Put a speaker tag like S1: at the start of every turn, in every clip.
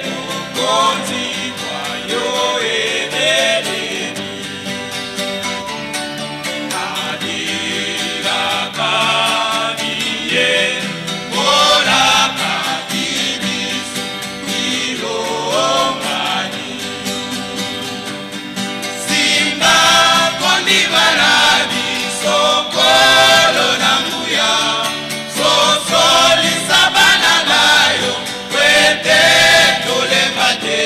S1: bokonzi bwa yo ebelemi. Na bilaka biye olakaki biso bilongani. Simba kondima na biso, Nkolo na nguya, sosolisa bana na yo po ete tolemba te.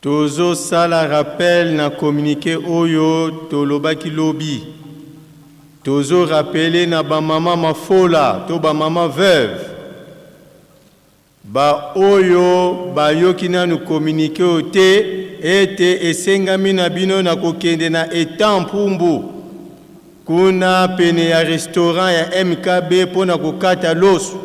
S2: Tozo sala rappel na communique oyo tolobaki lobi. Tozo rappeler na ba mama mafola to ba mama veuve ba oyo bayoki nanu communique oyo te ete esengami na bino na kokende na etang Mpumbu kuna pene ya restaurant ya MKB mpo na kokata loso.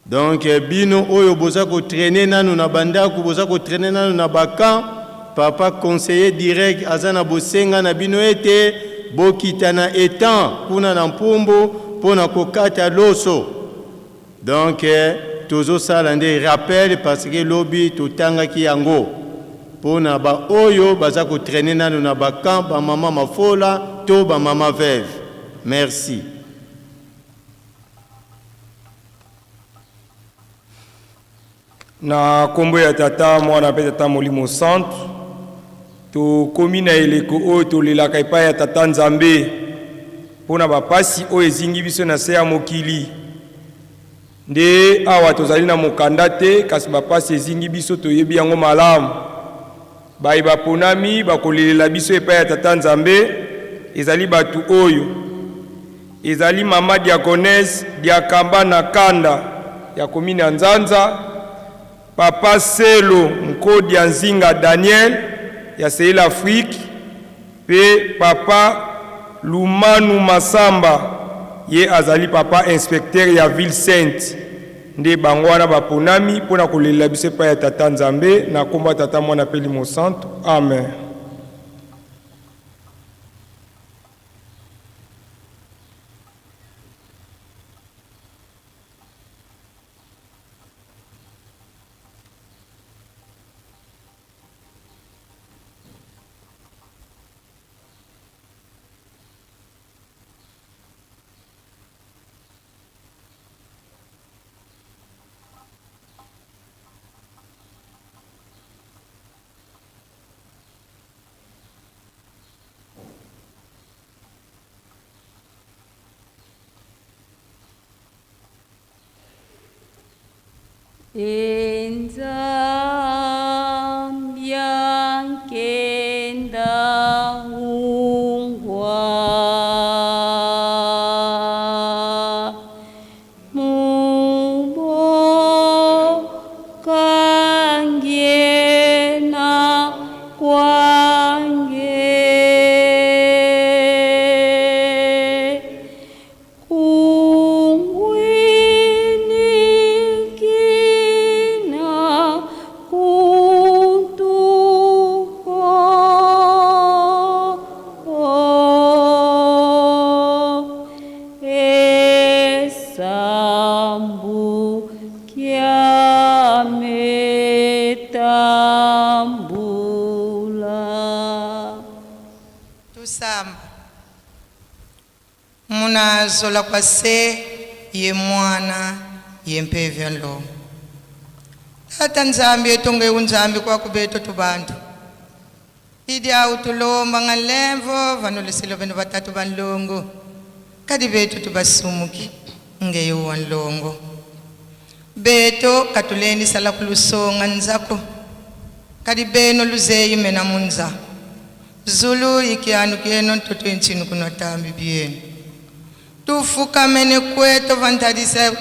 S2: Donc bino oyo boza ko trainer nanu na ba ndaku, boza ko trainer nanu na ba camps, papa conseiller direct aza na bosenga na bino ete bokita na etang kuna na Mpumbu pona kokata loso. Donc tozo sala nde rappel parce que lobi totangaki yango pona ba oyo baza ko trainer nanu na ba camps, ba maman mafola to ba maman veuve. Merci.
S3: Na nkombo ya Tata, Mwana mpe Tata Molimo Santu, tokomi na eleko oyo tolelaka epai ya Tata Nzambe mpo na bapasi oyo ezingi biso na se ya mokili. Nde awa tozali na mokanda te, kasi bapasi ezingi biso toyebi yango malamu. Baye baponami bakolelela biso epai ya Tata Nzambe ezali bato oyo ezali mama diaconesse Diakamba na Kanda ya commune ya Nzanza, papa Selo Nkodia Nzinga Daniel ya Seyela Afrique mpe papa Lumanu Masamba ye azali papa inspecteur ya ville sainte. Nde bango wana baponami mpo na kolelela biso epai ya Tata Nzambe, na nkombo ya Tata, Mwana mpe Elimo Santu. Amen.
S4: E Nzambi ya nkenda ungwa Mubokangie na kwange Kungwinikina kuntuko Esambu kyametambula.
S5: Tusamba. Muna zola kwa se ye mwana ye mpevya nlomo. Tata Nzambi etonge unzambi kwa kubeto tubantu. Idi au tulomba ngalemvo vanulisilo benu batatu banlongo. Kadi betu tubasumuki ngeyo wanlongo. Beto katuleni sala kulusonga nzako. Kadi beno luzeyi mena munza. Zulu ikianu kieno ntoto nchinu kunotambi bienu. Tufukamene kweto vantadise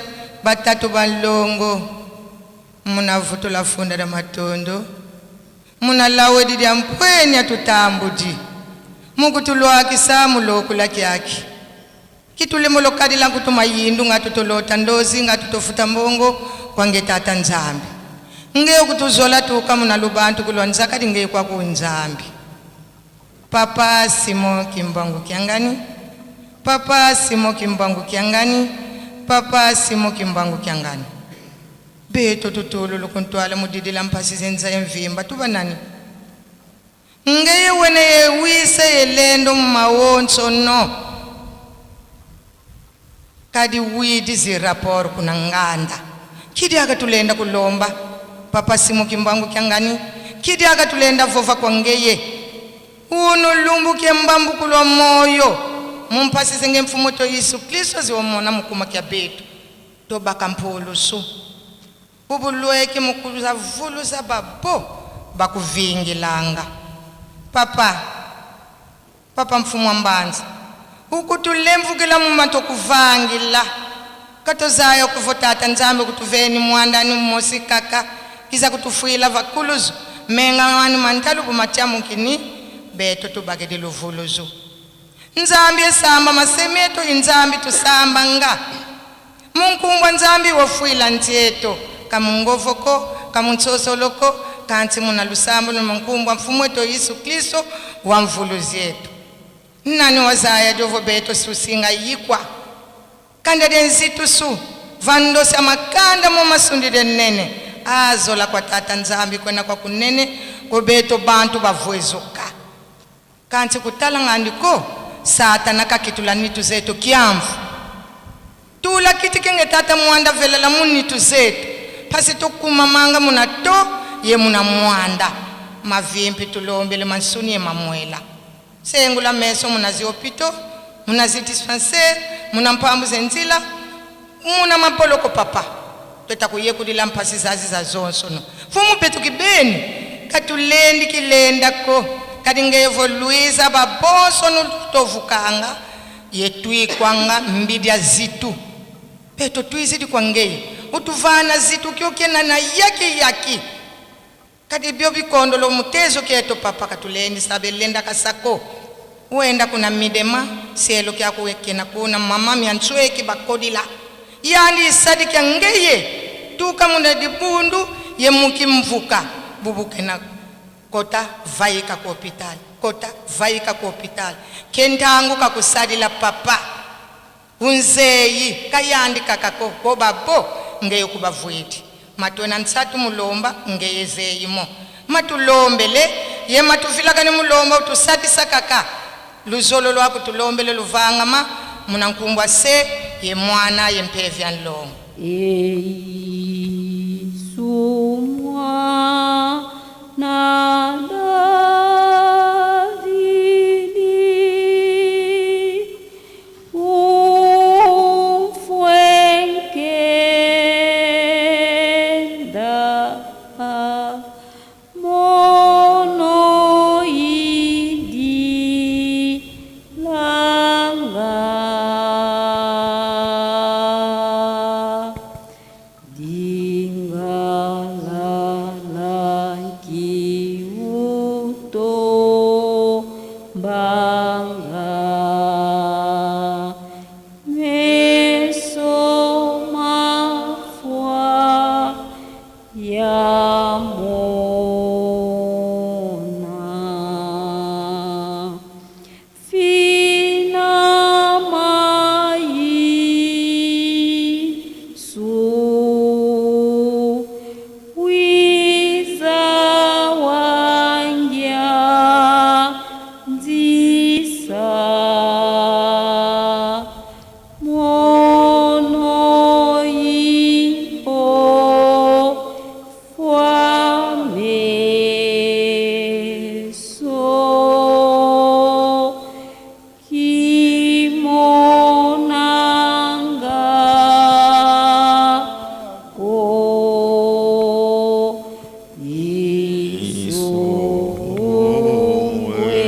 S5: batatu banlongo. Munavutula funda da matondo. Munalawedi dia mpwenya tutambudi. Mukutulwakisa mulokula kyaki. Kitule molokadi la nkutuma yindu ngatutolota ndozi ngatutofuta mbongo kwange tata Nzambi. Ngeyo kutuzola tuka munalubantu kulwa nzakadi ngeyo kwa ku Nzambi. Papa Simon Kimbangu Kiangani. Papa Simon Kimbangu Kiangani. Papa Simon Kimbangu Kiangani. Beto tutulu lukuntwala mudidila mpasi zenza emvimba tuba nani? Ngeye wene yewise yelendo mawonso no. Kadi widi zi rapport kuna nganda. Kidi aka tulenda kulomba. Papa Simon Kimbangu Kiangani. Kidi aka tulenda vova kwa ngeye. Uno lumbu ke mbambu kulwa moyo. Mumpasi zenge mfumo to Yesu Kristo ziwomona mukuma kya betu. Tobaka mpulusu. Bubulweke mukuza vuluza babo. Bakuvingilanga. Papa, Papa Mfumu wa Mbanza, ukutulemvukila mumato kuvangila katozaya kuvo Tata Nzambi kutuveni mwandani mmosi kaka kiza kutufuila vakuluzu menga wanu mantalu bumatyamukini beto tubakedi luvuluzu. Nzambi esamba masemeto inzambi tusamba nga munkumbwa Nzambi wofuila ntieto kamungovoko kamuntsosoloko kanti muna lusambo no munkumbwa Mfumu wetu Yesu Kristo wa mvuluzi yetu. Nani wazaya dyovo beto susinga yikwa kanda de nzitu su vandosi amakanda mu masundile nene azola kwa Tata Nzambi kwena kwa kunene kobeto bantu bavwezuka kanti kutala ngandiko Satana kakitula nitu zetu kiamvu tula kiti kenge tata mwanda velela munitu zetu pasi tukumamanga muna to ye muna mwanda mavimpi tulombele mansuni ye mamwela sengula meso muna ziopito muna zidispensaire muna mpambu zenzila muna mapoloko papa totakuyekulila mpasi zazi za zonsono fumu petu kibeni katulendi kilendako kadi ngevoluiza babonso tovukanga yetwikwanga mbidya zitu peto twizidi kwa ngeye utuvana zitu kyokena na yaki yaki kadi byo bikondolo mutezo keto papa katulendi sabelenda kasako wenda kuna midema selo kyakuwekena kuna mama myantsweki bakodila yani isadikya ngeye tuka muna dibundu ye mukimvuka bubukena kota vaika ku hopitali kota vaika ku hopitali kentangu kakusalila papa unzeyi kayandi kakako kobabo ngeye kubavwiti matwena nsatu mulomba ngeye zeyimo matulombele ye matuvilakani mulomba utusatisa kaka luzolo lwaku tulombele luvangama munankumbwa se ye mwana ye mpevya nlongo.
S4: Yesu mwana Davidi, umfwenkenda mono idi langa. Dingalala banga meso mafwa yamona fina maisu wiza wangya nzisa mono ipo fwameso kimonanga ko isungwe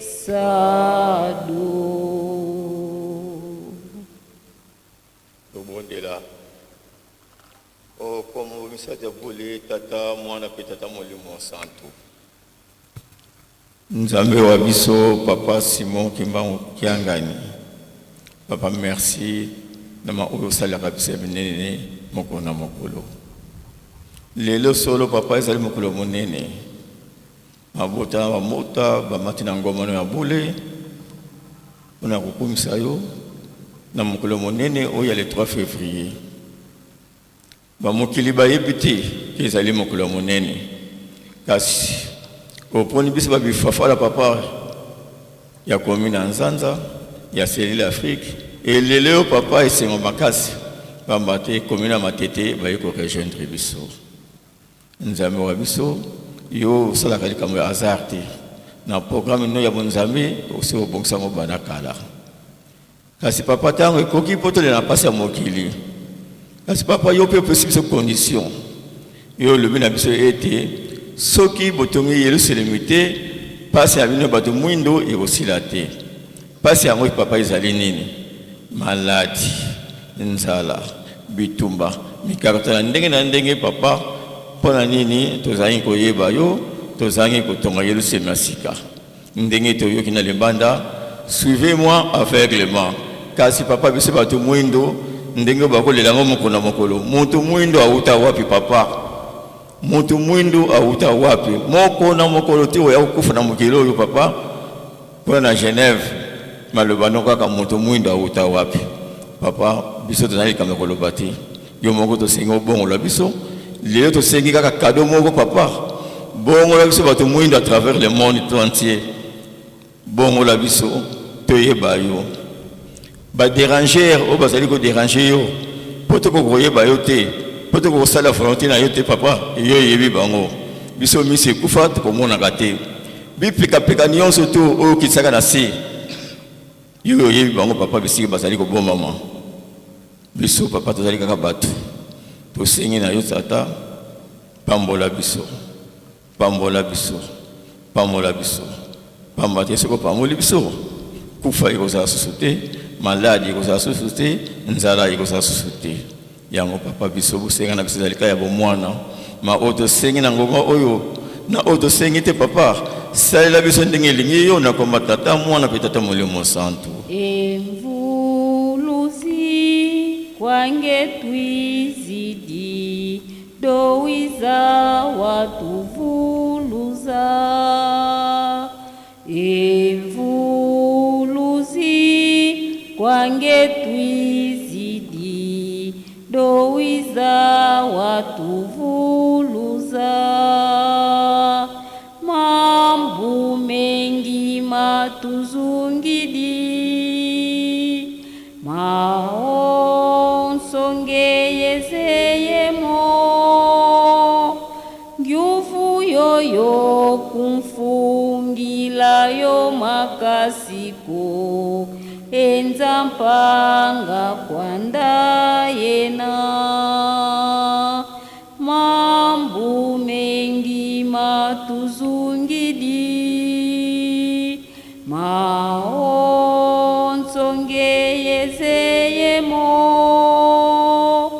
S4: sadu.
S2: Tobondela. Okomo misato ya bule Tata, Mwana mpe Tata Molimo Santu. Nzambe wa biso Papa Simon Kimbangu Kiangani. Papa merci na ma oyo osalaka biso ya minene mokolo na mokolo. Lelo solo papa ezali mokolo monene. Mabota na bamota bamati na ngomano ya bule mpona kokumisa yo na mokolo monene oyo ya le 3 février. Bamokili bayebi te ke ezali mokolo ya monene, kasi oponi biso babifafala papa ya komi na Nzanza ya Selile Afrique. Elelo yo papa esengo makasi pamba te komi na Matete baye korejoindre biso. Nzambe wa biso, yo osalaka likambo ya hasard te. Na programme no ya bonzambe osi obongisa yango banda kala. Kasi papa ntango ekoki mpo tolela na mpasi ya mokili. Kasi papa yo mpe opesi biso condition. Yo olobi na biso ete
S6: Soki botongi Yelusalemi te, pasi na bino bato mwindo ekosila te. Pasi yango papa ezali nini? Maladi, nzala, bitumba, mikakatano ya ndenge na ndenge papa. Mpo na nini tozangi koyeba yo, tozangi kotonga Yelusalemi ya sika? Ndenge toyoki na libanda, suivez-moi aveuglement. Kasi papa biso bato mwindo ndenge bakolela yango mokolo na mokolo. Moto mwindo awuta wapi papa? Moto mwindo awuta wapi? Moko na mokolo te oya kokufa na mokili oyo papa. Kuna na Genève maloba no kaka moto mwindo awuta wapi? Papa biso tozali likambo ya koloba te. Yo moko tosengi obongola biso. Lelo tosengi kaka cadeau moko papa. Bongola biso bato mwindo à travers le monde tout entier. Bongola biso toyeba yo. Ba derangeurs oyo bazali ko deranger yo po tokoka koyeba yo te, po tokoka kosala volonte na yo te papa, yo oyebi bango. Biso miso ekufa tokomonaka te. Bipekapeka nionso to oyo okitisaka na se, yo oyebi bango papa bisika bazali kobombama. Biso papa tozali kaka bato, tosengi na yo tata, pambola biso. Pambola biso, pambola biso, pamba te soki opamboli biso, kufa ekozala susu te, maladi ekozala susu te, nzala ekozala susu te. Yango papa, biso bosenga na biso ezali kaka ya bomwana, ma oyo tosengi na ngonga oyo na oyo tosengi te papa, salela biso ndenge elingi yo na komba Tata, Mwana mpe Tata Molimo Mosantu.
S4: Emvuluzi kwange twizidi Dowiza watuvuluza Emvuluzi kwange twizidi Dowiza watuvuluza Mambu mengi matuzungidi Maonsongeyezeyemo Nguvu yoyo kumfungila yo makasiko Enza mpanga kwanda yena Mambu mengi matuzungidi Maonsongeyezeyemo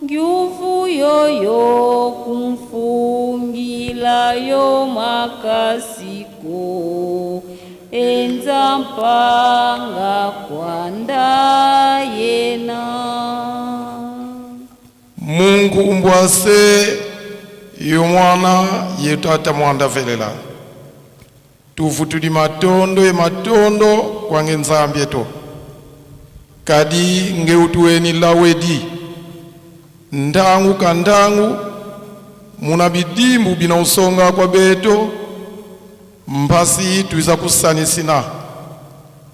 S4: Nguvu yoyo kumfungila yo makasiko Enza mpanga kwanda yena.
S7: Mungu umbwase yo mwana ye tata mwanda velela. Tuvu tudi matondo e matondo kwange Nzambi eto. Kadi ngeutueni lawedi ndangu ka ndangu muna bidimbu bina usonga kwa beto mpasi twiza kusanisina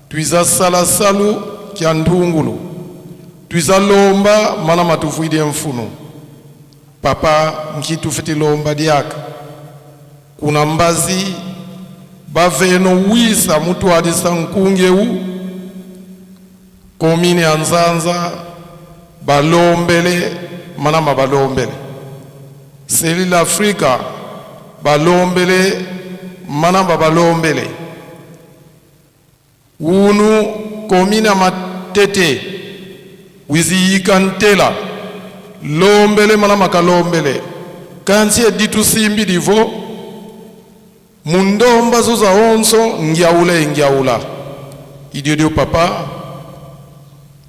S7: twiza salasalu kya ndungulu twiza lomba mana matuvuide mfunu Papa nki lomba diaka kuna mbazi baveno wisa mutwadisa nkungeu komine ya Nzanza balombele manama balombele selile Afrika balombele manamba balombele Unu komine ya Matete wiziyika ntela lombele mana makalombele kansi editusimbi divo mundomba zuza onso ngiaula engiaula idiodio papa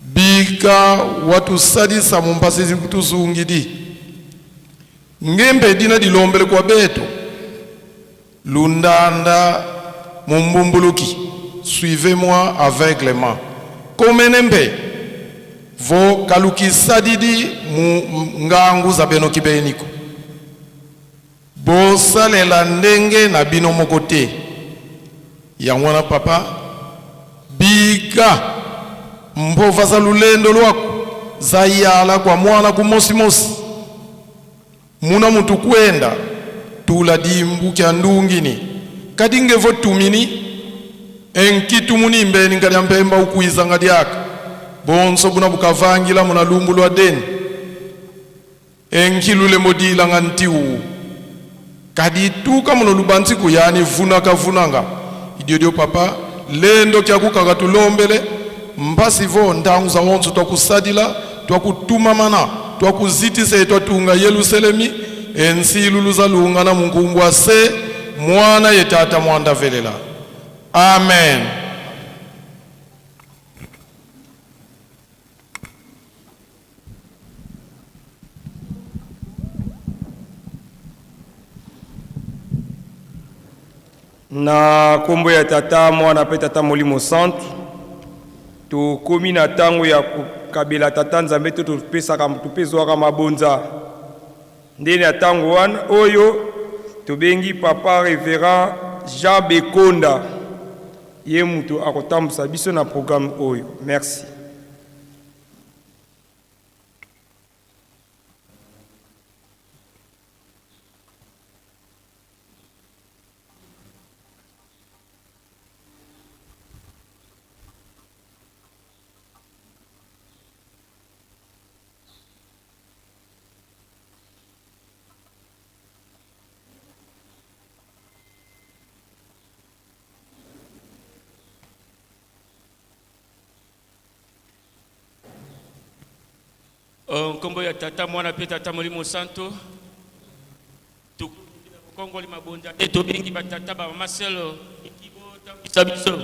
S7: bika watusadisa mumpasi kutuzungidi ngembe dina dilombele kwa beto Lundanda mumbumbuluki suivez-moi aveuglement komenembe vo kalukisadidi mu ngangu za beno kibeniko bosalela ndenge na bino moko te yango wana papa bika mbova za lulendo lwako zayala kwa mwana kumosimosi Muna mutu kwenda tula dimbu kya ndungini kadi ngevo tumini enkitu munimbeni nkalya mpemba ukuizanga dyaka bonso buna bukavangila muna lumbu lwa deni enkilule modilanga ntiwu. Kadi tuka muno lubanzi kuyani vunaka vunanga. Idiodio papa lendo kya kukaka tulombele mpasi vo ndangu za onso twakusadila twakutumamana twakuzitisa twatunga Yerusalemi ensilulu za lunga na munkumbwa se mwana ye tata mwanda velela. Amen.
S3: Na nkombo ya Tata, Mwana mpe Tata Molimo Santu, tokomi na ntango ya kokabela Tata Nzambe to topesaka topezwaka mabonza. Nde na ntango wana oyo tobengi Papa Reverend Jean Bekonda, ye moto akotambusa biso na programme oyo. Merci.
S1: Oh, nkombo ya Tata, Mwana mpe Tata Molimo Santo, tokongoli mabonza te, tobengi batata bamama selo ekibo tambwisa biso.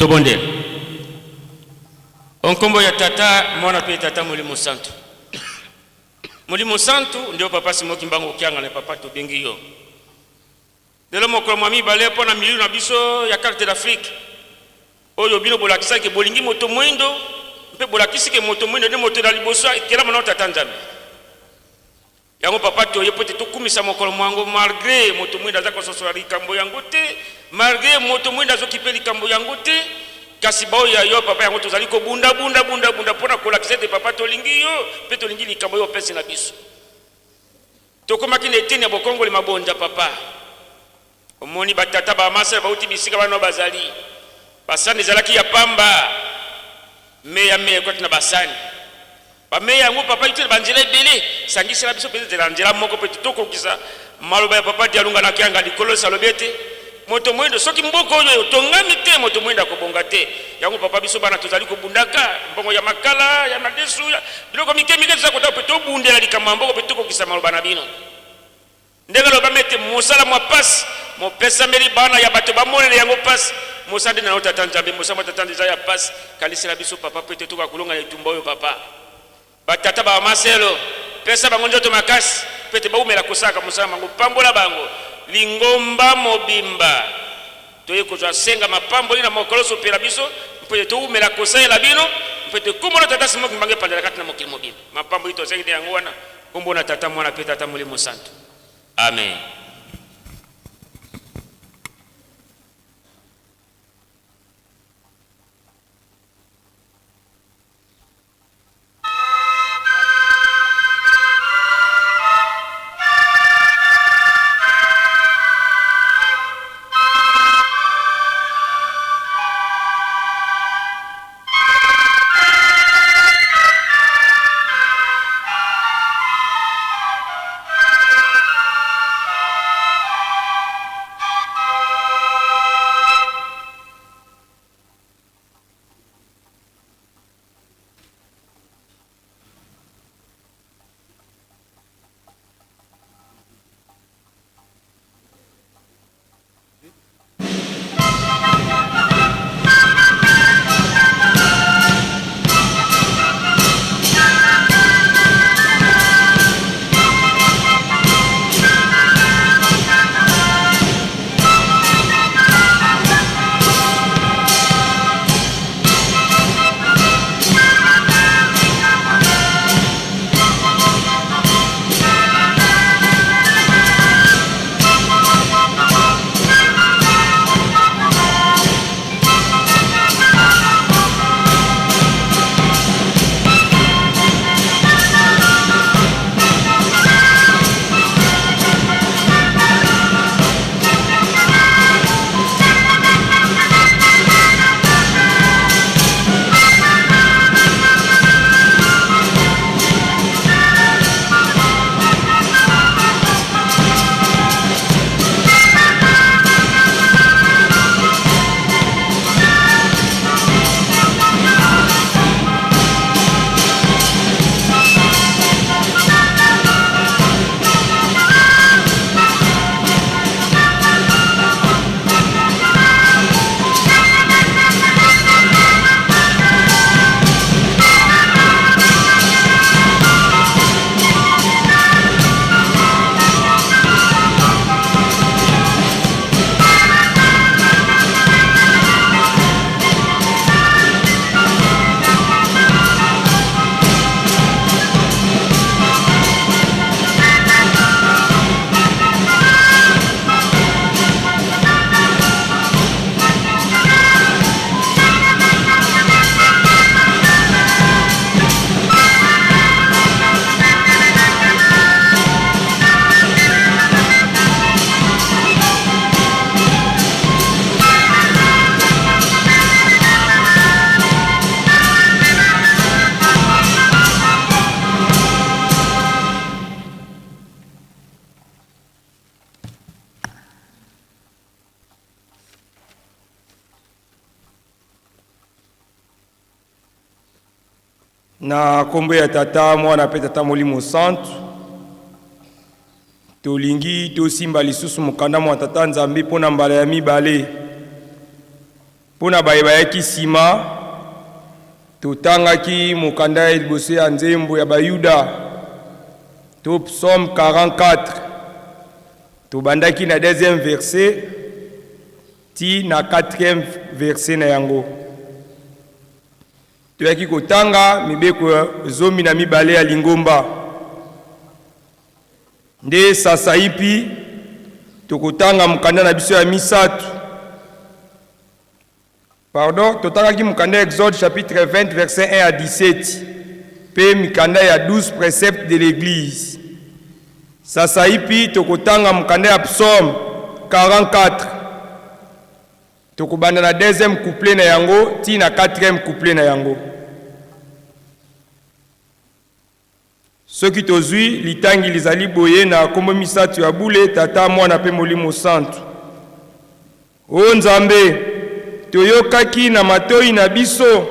S1: Tobondela. O nkombo ya Tata, Mwana mpe Tata Molimo Santu. Molimo Santu nde Papa Simon Kimbangu Kiangani, Papa tobengi yo lelo mokolo mwa mibale mpo na milulu na biso ya carte d'Afrique oyo bino bolakisaki bolingi moto mwindo mpe bolakisi ke moto mwindo nde moto na liboso ekelama na Tata Nzambe. Yango papa toye po ete tokumisa mokolo mwango malgre moto mwinda aza kososola likambo yango te, malgre moto mwinda azokipe likambo yango te, kasi baoyo ya yo papa yango tozali kobunda bunda bunda bunda mpo na kolakisa ete papa tolingi yo mpe tolingi likambo oyo opesi na biso. Tokomaki na eteni ya bokongoli mabonza papa. Omoni batata ba masere bauti bisika bana bazali. Basani ezalaki ya pamba. Meya meya ekwaki na basani. Bameya yango papa yuti na banzela ebele. Sangisela biso mpenza nzela nzela moko mpe tokokisa maloba ya papa Dialunga na Kianga likolo alobi ete moto moindo soki mboka oyo otongami te moto moindo akobonga te. Yango papa biso bana tozali kobundaka mbongo ya makala ya madesu ya biloko mike mike toza kota mpe tobundela likambo ya mboka mpe tokokisa maloba na bino. Ndenge elobami ete mosala mwa pasi mopesameli bana ya bato bamonela yango pasi. Mosala nde na yo Tata Nzambe, mosala mwa Tata Nzambe eza ya pasi. Kanisela biso Papa mpo ete tokoka kolonga na etumba oyo Papa. Batata ba maselo, pesa bango nzoto makasi mpo ete bawumela kosalaka mosala mwango. Pambola bango, lingomba mobimba. Toye kozwa senga mapamboli na mokolo sopela biso mpo ete towumela kosalela bino mpo ete nkombo na Tata Simon Kimbangu epanzana kati na mokili mobimba. Mapamboli tosengi nde yango wana. Nkombo na Tata, Mwana mpe Tata Molimo Santu. Amen.
S3: Na nkombo ya Tata, Mwana mpe Tata Molimo Santu, tolingi tosimba lisusu mokanda mwa Tata Nzambe mpo na mbala ya mibale. Mpo na baye bayaki nsima, totangaki mokanda ya liboso ya nzembo ya Bayuda to Psaume 44. Tobandaki na deuxième verset ti na quatrième verset na yango. Toyaki kotanga mibeko 12 ya lingomba. Nde sasaipi tokotanga mokanda na biso ya misato. Pardon, totangaki mokanda ya Exode chapitre 20 verset 1 à 17 mpe mikanda ya 12 préceptes de l'Église. Sasaipi tokotanga mokanda ya Psaume 44. Tokobanda na deuxième couplet na yango ti na quatrième couplet na yango. Soki tozwi litangi lizali boye na kombo misatu ya bule, Tata, Mwana mpe Molimo Santu. O Nzambe, toyokaki na matoyi na biso,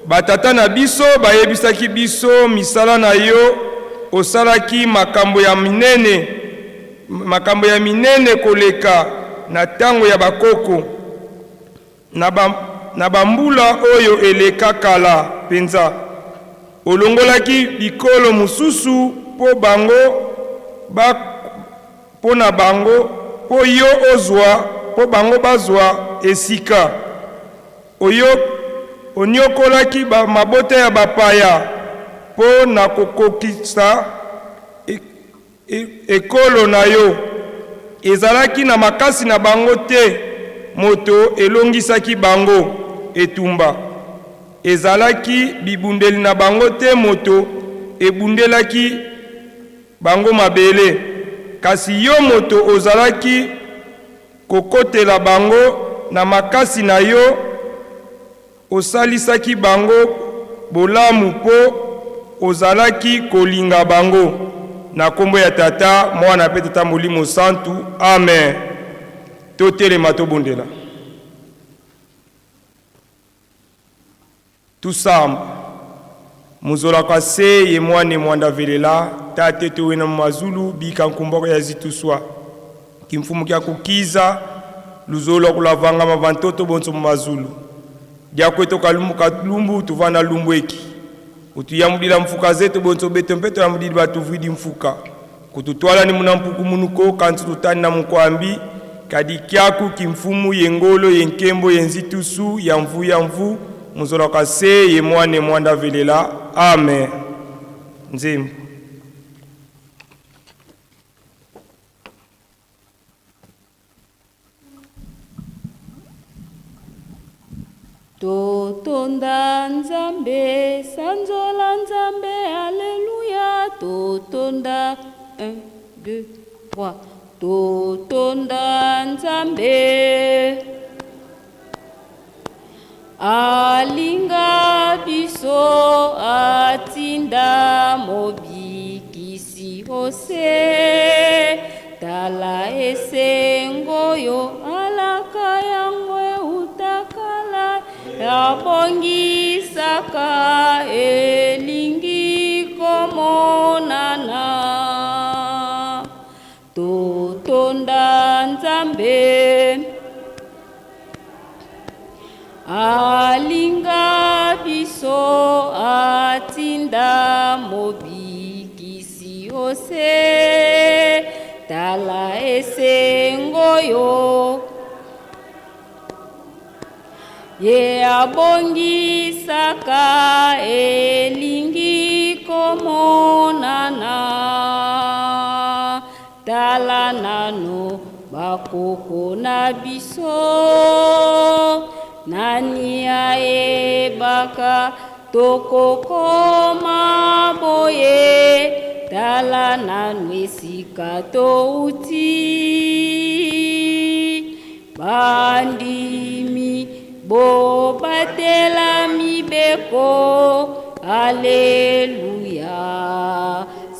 S3: batata na biso bayebisaki biso misala na yo, osalaki makambo ya minene, makambo ya minene koleka na tango ya bakoko, na ba, na bambula oyo eleka kala mpenza. Olongolaki bikolo mosusu mpo bango ba, mpo na bango, mpo yo ozwa, mpo bango bazwa esika. Oyo, onyokolaki ba, mabota ya bapaya mpo na kokokisa e, e, ekolo na yo. Ezalaki na makasi na bango te moto elongisaki bango etumba. Ezalaki bibundeli na bango te moto ebundelaki bango mabele, kasi yo moto ozalaki kokotela bango na makasi na yo, osalisaki bango bolamu mpo ozalaki kolinga bango. Na kombo ya Tata, Mwana mpe Tata Molimo Santu. Amen. Totelema tobondela. Tusamba. Muzolaka se ye mwane mwanda velela tate towena mu mazulu bika nkumboko ya zituswa kimfumu kya kukiza luzolo kulavanga mavantoto bonso mu mazulu diakweto kalumbu kalumbu tuvanda lumbu eki utuyamudila mfuka zetu bonso beto mpe toyamudili batuvwidi mfuka Kututwala ni muna mpuku munuko kantu tutani na mukwambi kadi kyaku kimfumu ye ngolo ye nkembo ye nzitusu ya mvu ya mvu muzolaka se ye mwane mwanda velela. Amen. Nzembo.
S4: Totonda Nzambe, sanzola Nzambe, alleluia. Totonda, 1, 2, 3. Totonda Nzambe. Alinga biso, atinda mobikisi ose. Tala esengo yo alaka yango euta kala, abongisaka elingi komonana. Totonda Nzambe. Alinga biso, atinda mobikisi ose. Tala esengo yo ye abongisaka elingi komonana. Tala nano bakoko na biso, nani ayebaka tokokoma boye. Tala nano esika touti, bandimi bobatela mibeko. Alleluia,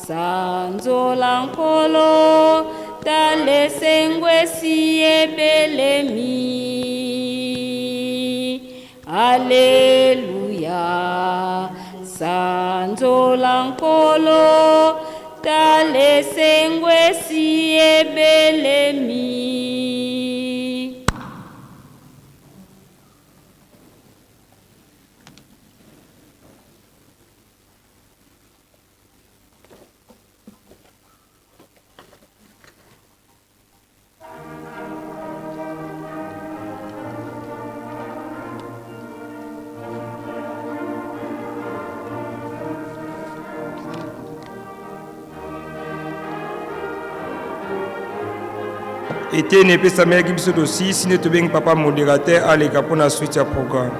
S4: sanzola Nkolo, tala esengo esi ebelemi. Alleluia, sanzola Nkolo, tala esengo esi ebelemi.
S3: Eteni epesamelaki biso tosilisi nde tobengi papa moderateur aleka mpo na suite ya programme.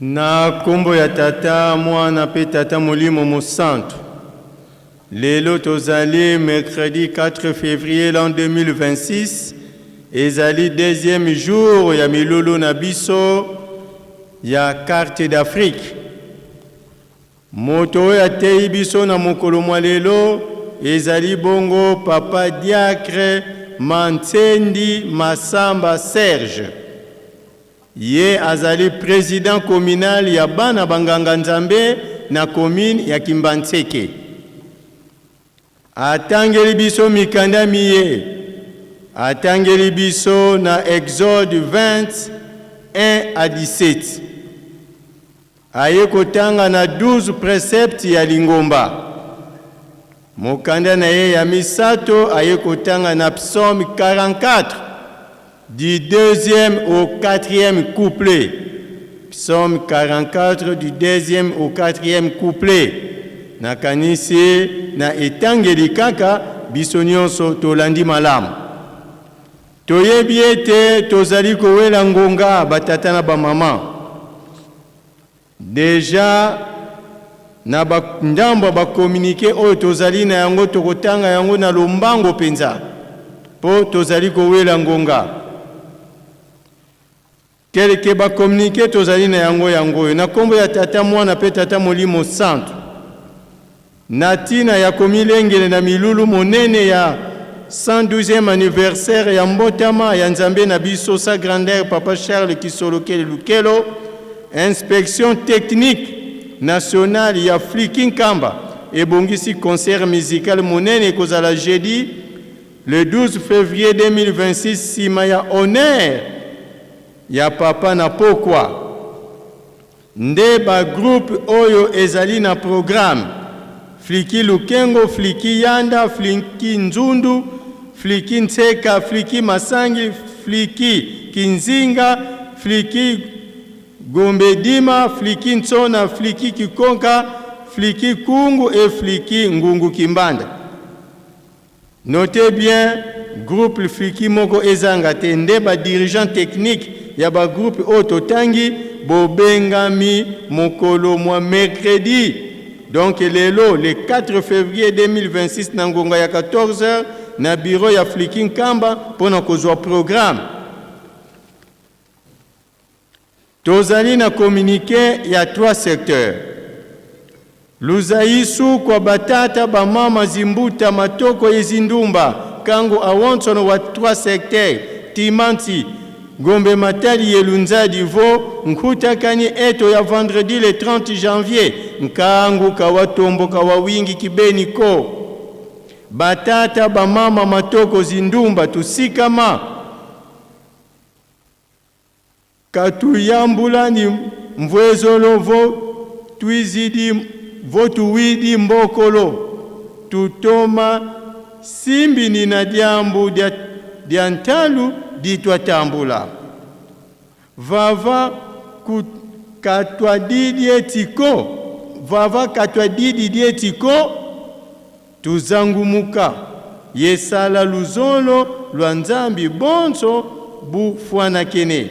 S2: Na nkombo ya Tata, Mwana mpe Tata Molimo Mosantu. Lelo tozali mercredi 4 février l'an 2026, ezali deuxième jour ya milulu na biso ya carte d'Afrique. Moto oyo ateyi biso na mokolo mwa lelo ezali bongo Papa Diacre Mantsendi Massamba Serge. Ye azali president communal ya bana ba nganga Nzambe na commune ya Kimbanseke. Atangeli biso mikanda miye. Atangeli biso na Exode 20, 1 à 17. Aye kotanga na 12 preceptes ya lingomba. Mokanda na ye ya misato aye kotanga na Psaume 44 du deuxième au quatrième couplet. Psaume 44 du deuxième au quatrième couplet. Nakanisi na etangeli kaka biso nyonso tolandi malamu. Toyebi ete tozali kowela ngonga batata na bamama. Dejà na ba ndambo ya ba communiques oyo tozali na yango, tokotanga yango na lombango mpenza mpo tozali kowela ngonga. Quelques ba communiques tozali na yango yango oyo, na nkombo ya Tata, Mwana mpe Tata Molimo Santu. Na tina ya komilengele na milulu monene ya 112e anniversaire ya mbotama ya Nzambe na biso Sa Grandeur Papa Charles Kisolokele Lukelo, Inspection technique nationale ya Flicky Nkamba ebongisi concert musical monene ekozala jeudi le 12 fevrier 2026 sima ya honneur ya Papa na pokwa. Nde ba groupes oyo ezali na programme, Flicky Lukengo, Flicky Yanda, Flicky Nzundu, Flicky Nseka, Flicky Masangi, Flicky Kinzinga, Flicky Gombedima, Flicky Nsona, Flicky Kikonka, Flicky Kungu et Flicky Ngungu Kimbanda. Notez bien groupe lfiki moko ezanga te nde ba dirigeants techniques ya ba groupes oyo totangi bobengami mokolo mwa mercredi donc lelo le 4 fevrier 2026 na ngonga ya 14 heures na bureau ya Fliki Nkamba mpo na kozwa programme. Tozali na communique ya trois secteurs. Luzaisu kwa batata bamama zimbuta matoko ezindumba kango awonsono wa trois secteurs timanti Gombe Matadi ye Lunzadi vo nkutakani eto ya vendredi le 30 janvier nkangu kawa tomboka wa wingi kibeni ko batata bamama matoko zindumba tusikama katuyambulani mvwezolo vo twizidi vo tuwidi mbokolo tutoma simbi nina dyambu dya, dya ntalu ditwatambula vava ku, katwadidie tiko vava katwadididie tiko tuzangumuka yesala luzolo lwa nzambi bonso bufwanakene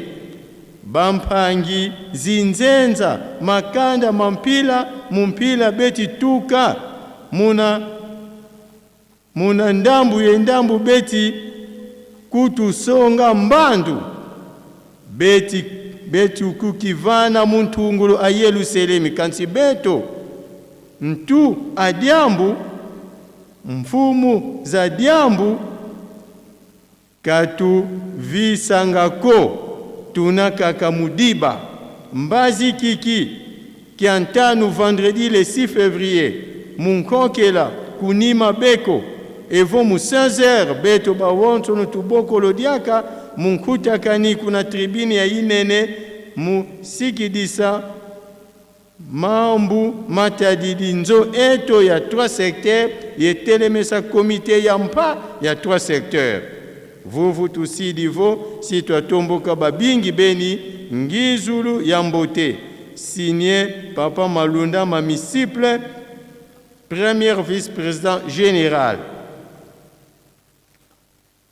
S2: bampangi zinzenza makanda mampila mumpila beti tuka muna muna ndambu ye ndambu beti kutusonga mbandu beti beti kukivana muntungulu a Yerusalemi kansi beto ntu adyambu mfumu za dyambu katuvisangako tunakaka mudiba mbazi kiki kiantanu vendredi le 6 février munkokela kunima beko evo mu 16h beto bawonsono tubokolo diaka munkutakani kuna tribune ya inene musikidisa mambu matadidi nzo eto ya 3 secteurs yetelemesa komite ya mpa ya 3 secteurs vuvu tusidi vo si twatomboka babingi beni ngizulu ya mbote signé papa Malunda Mamisiple premier vice-président général.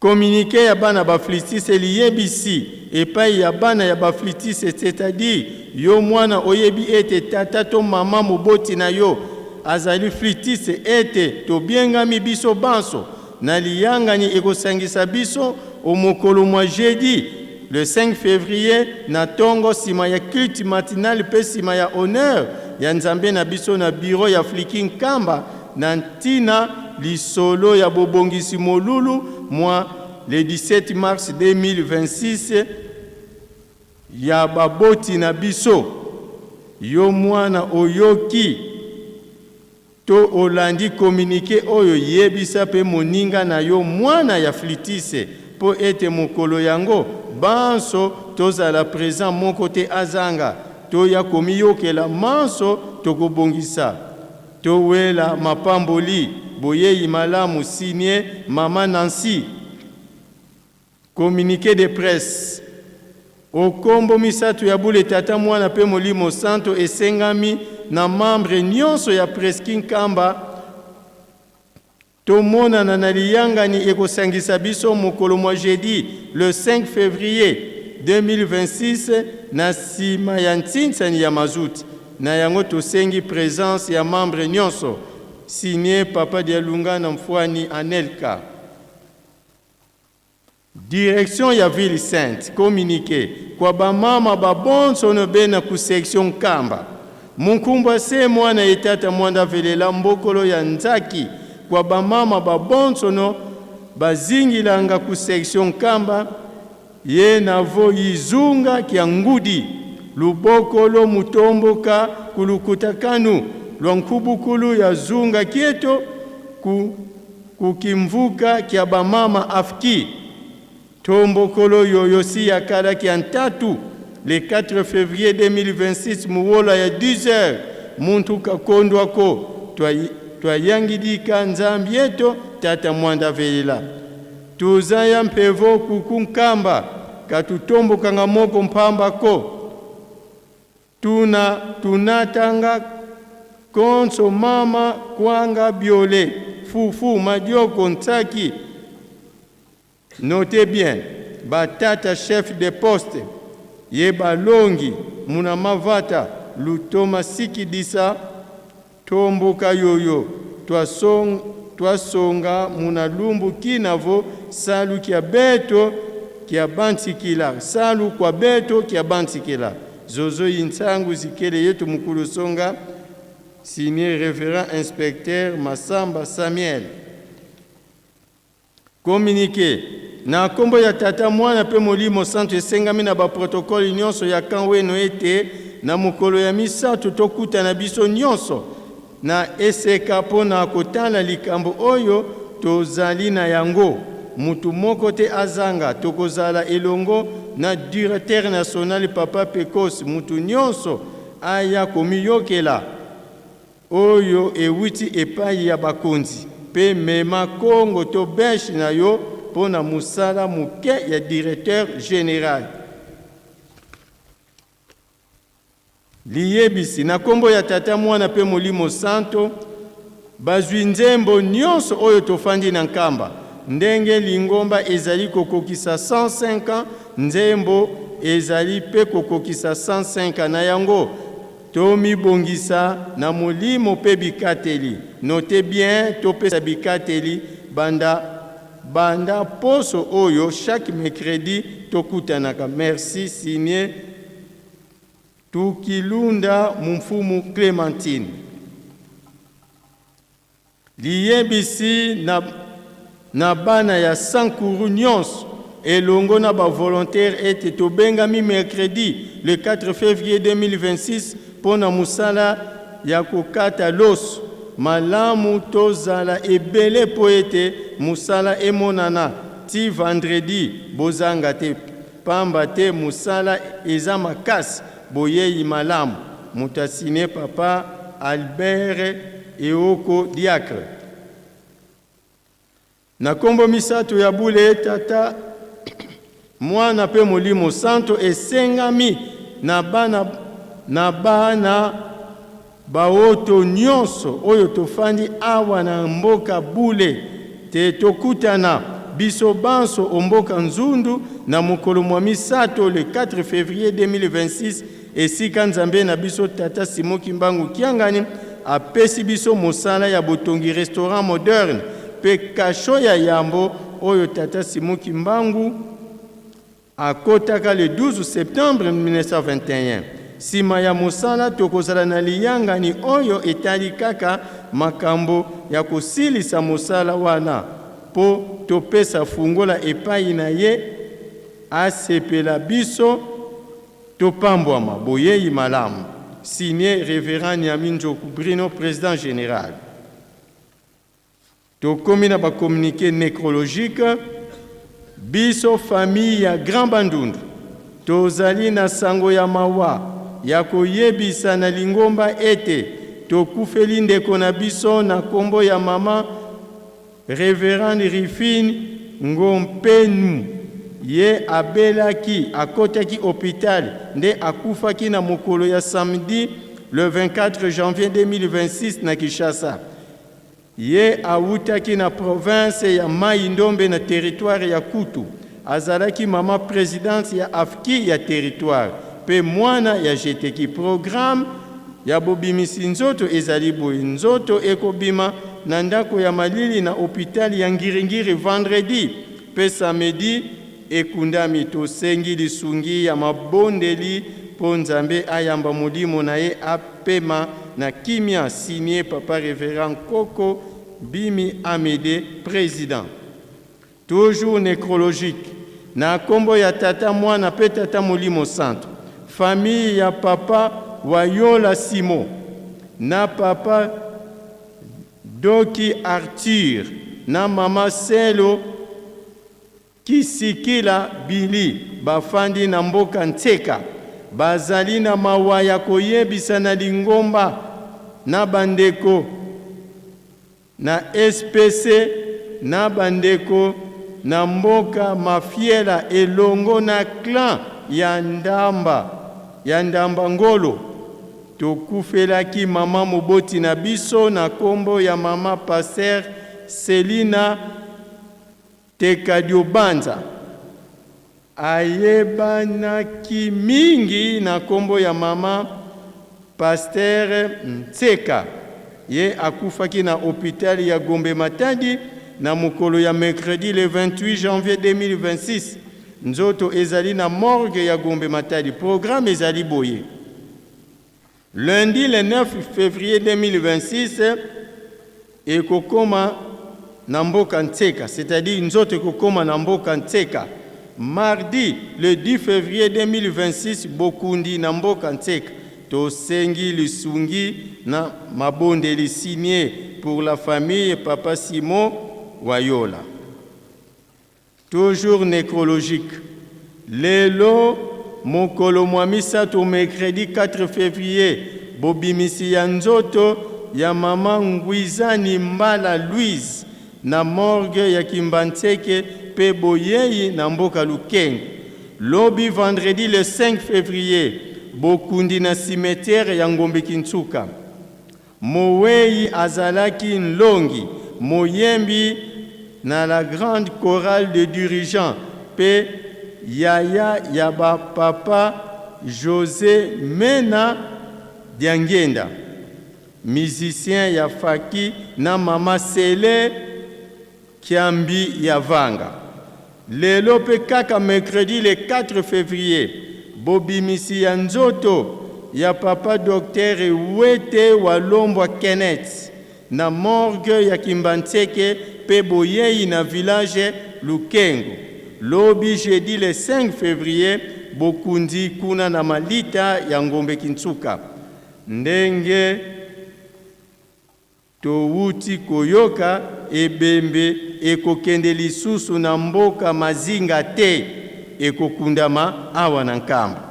S2: Communiqué ya bana baflitise liyebisi epai ya bana ya baflitise, c'est-à-dire yo mwana oyebi ete tata to mama moboti na yo azali flitise, ete tobiengami biso banso na liyangani ekosangisa biso omokolo mwa jeudi le 5 février na ntongo nsima ya culte matinal mpe nsima ya honneur ya nzambe na biso na bureau ya Fliki Nkamba na ntina lisolo ya bobongisi molulu mwa le 17 mars 2026 ya baboti na biso. Yo mwana oyoki to olandi communiqué oyo, yebisa mpe moninga na yo mwana ya flitise mpo ete mokolo yango banso tozala présent, moko te azanga, toya komiyokela manso tokobongisa towela mapamboli boyei malamu. Signé mama Nancy. Communiqué de presse okombo misato ya bule Tata, Mwana mpe Molimo Santo esengami na membre nyonso ya Preski Nkamba tomonana na liyangani ekosangisa biso mokolo mwa jeudi le 5 février 2026 na nsima ya ntinsani ya mazuti. Na yango tosengi présence ya membre nyonso. Signé papa Dialunga na Mfwani Anelka. Direction ya Ville Sainte, communiqué kwa bamama babonsono bena ku section Nkamba munkumbwa se mwana etata mwanda velela mbokolo ya nzaki kwa bamama babonsono bazingilanga ku section Nkamba ye navo yizunga kya ngudi lubokolo mutomboka kulukuta kanu lwa nkubukulu ya zunga kieto ku kukimvuka kya bamama afki tombokolo yoyo si ya kala kya ntatu le 4 février 2026 muwola ya 10 heures muntu kakondwako twayangidika nzambi yeto Tata mwanda velela tuza ya mpevo kuku Nkamba katutombokanga moko mpambako tuna tunatanga konso mama kwanga biole fufu madioko ntsaki. Notez bien, batata chef de poste ye balongi muna mavata lutoma sikidisa tomboka yoyo twasonga muna lumbu kinavo salu kya beto kya bantsikila salu kwa beto kya bantsikila zozo yintsangu zikele yetu mukulu songa. Signé révérend inspecteur Masamba Samuel. Communiqué. Na nkombo ya Tata, Mwana mpe Molimo Santu, esengami na baprotokole nyonso ya camp Weno ete na mokolo ya misato tokutana biso nyonso na eseka mpo na kotala likambo oyo tozali na yango. Mutu moko te azanga. Tokozala elongo na Directeur national Papa Pekos. Mutu nyonso aya komiyokela oyo ewuti epai ya bakonzi mpe mema kongo to beche na yo mpo na mosala moke ya Directeur general. Liyebisi, Na nkombo ya Tata, Mwana mpe Molimo Santo, bazwi nzembo nyonso oyo tofandi na Nkamba. Ndenge lingomba ezali kokokisa 105 ans, nzembo ezali mpe kokokisa 105 ans. Na yango, tomibongisa na molimo mpe bikateli. Notez bien, topesa bikateli banda banda poso oyo, chaque mercredi tokutanaka. Merci, signé Tukilunda Mumfumu Clementine. Liyebisi na, na bana ya Sankuru nyonso elongo na ba volontaires ete tobengami mercredi le 4 fevrier 2026 mpo na mosala ya kokata loso. Malamu tozala ebele mpo ete mosala emonana ti vendredi, bozanga te. Pamba te musala eza makasi boyeyi malamu moto a signe papa Albert Eoko diacre na kombo misato ya bule tata muana pe molimo santo esengami na bana na bana Baoto nionso oyo tofandi awa na mboka bule te tokutana biso banso o mboka Nzundu na mokolo mwa misato le 4 fevrier 2026 esika Nzambe na biso Tata Simon Kimbangu Kiangani apesi biso mosala ya botongi restaurant moderne pe cachot ya yambo oyo Tata Simon Kimbangu Akotaka le 12 septembre 1921. Sima ya mosala, tokozala na liyangani oyo etali kaka makambo ya kosilisa mosala wana mpo topesa fungola epayi na ye asepela biso topambwama. Boyeyi malamu. Signe Reverend Nyami Njoku Brino, President General. Tokomi na ba communique necrologique, biso famille ya Grand Bandundu tozali na sango ya mawa ya koyebisa na lingomba ete tokufeli ndeko na biso na kombo ya mama Reverende Rifine Ngompenu. Ye abelaki, akotaki hopital nde akufaki na mokolo ya samedi le 24 janvier 2026 na Kinshasa. Ye awutaki na province ya Maï-Ndombe na territoire ya Kutu. Azalaki mama presidente ya AFKI ya territoire mpe mwana ya Jeteki. Programme ya bobimisi nzoto ezali boye, nzoto ekobima na ndako ya malili na hopital ya Ngiri-Ngiri vendredi mpe samedi ekundami. Tosengi lisungi ya mabondeli mpo Nzambe ayamba molimo na ye apema na kimia. Signe Papa Reverend Koko Bimi Amede, President. Toujours necrologique. Na kombo ya Tata Mwana pe Tata Molimo Santu. Famille ya Papa Wayola Simo na Papa Doki Arthur na Mama Selo Kisikila Billy bafandi na mboka Nseka bazali na mawa ya koyebisa na lingomba na bandeko na SPC na bandeko na mboka Mafiela elongo na clan ya Ndamba ya Ndamba Ngolo. Tokufelaki mama moboti na biso na kombo ya mama Pasteur Selina Tekadiobanza ayebanaki mingi na kombo ya mama Pasteur Nseka. Ye akufaki na hopital ya Gombe Matadi na mokolo ya mercredi le 28 janvier 2026. Nzoto ezali na morgue ya Gombe Matadi. Programme ezali boye. Lundi le 9 fevrier 2026 ekokoma. na mboka Nseka, c'est-à-dire nzoto ekokoma na mboka Nseka mardi le 10 février 2026, bokundi na mboka Nseka. Tosengi lisungi na mabondeli signé pour la famille Papa Simon Wayola. Toujours nécrologique. Lelo mokolo mwa misato mercredi 4 février, bobimisi ya nzoto ya mama Ngwizani Mbala Louise na morgue ya Kimbanseke pe boyei na mboka Lukengo. Lobi vendredi le 5 février, bokundi na cimetière ya Ngombe Kintsuka. Mowei azalaki nlongi, moyembi na la grande chorale de dirigeants pe yaya ya ba papa Jose Mena Diangienda, musicien ya Faki na mama Sele Kiambi ya Vanga. Lelo pe kaka mercredi le 4 fevrier, bobimisi ya nzoto ya papa Docteur Wete Walombwa Kenneth na morgue ya Kimbanseke pe boyeyi na village Lukengo. Lobi jeudi le 5 fevrier, bokundi kuna na malita ya Ngombe Kintsuka. Ndenge Towuti koyoka ebembe ekokende lisusu na mboka Mazinga te, ekokundama awa na Nkamba.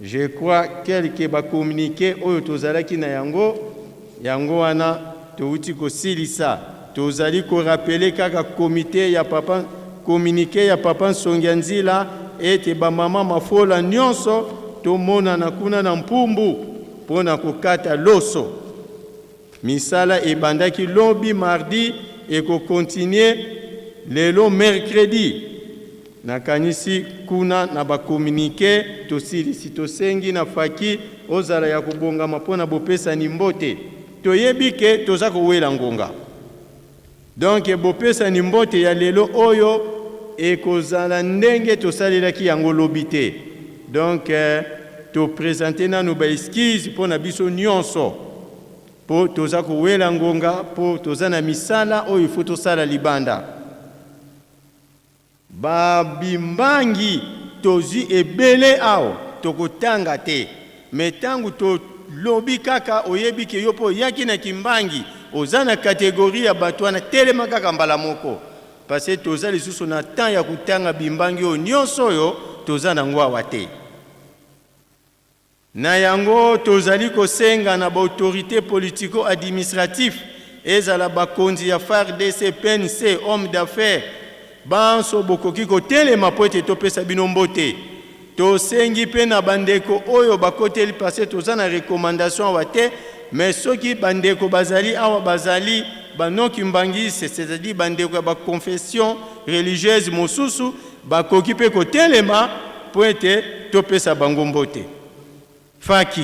S2: Je crois quelques ba communiques oyo tozalaki na yango, yango wana towuti kosilisa. Tozali ko rappeler kaka comite ya papa, communique ya papa Nsongia Nzila ete ba mama mafola nionso tomonana kuna na Mpumbu mpo na kokata loso. Misala ebandaki lobi mardi, eko continuer lelo mercredi. Nakanisi kuna na ba communiques tosilisi. Tosengi na Faki ozala ya kobongama mpo na bopesani mbote. Toyebi ke toza kowela ngonga. Donc bopesani mbote ya lelo oyo ekozala ndenge tosalelaki yango lobi te. Donc to presenter nanu ba excuses mpo na biso nionso mpo toza kowela ngonga mpo toza na misala oyo il faut tosala libanda. Ba bimbangi tozui ebele awa tokotanga te mais tangu to lobi kaka oyebi ke yo pe oyaki na kimbangi oza na categorie ya batu wana telema kaka mbala moko parce que toza lisusu na temps ya kotanga bimbangi oyo nionso oyo toza nango awa te. Na yango, tozali kosenga na ba autorites politico-administratifs, ezala bakonzi ya fardc, pnc, hommes d'affaires, banso bokoki kotelema mpo ete topesa bino mbote. Tosengi mpe na bandeko oyo bakoteli parce que toza na recommandation awa te, mais soki bandeko bazali awa bazali ba non kimbanguistes, c'est-à-dire bandeko ya ba confessions religieuses mosusu, Bakoki mpe kotelema mpo ete topesa bango mbote. Faki.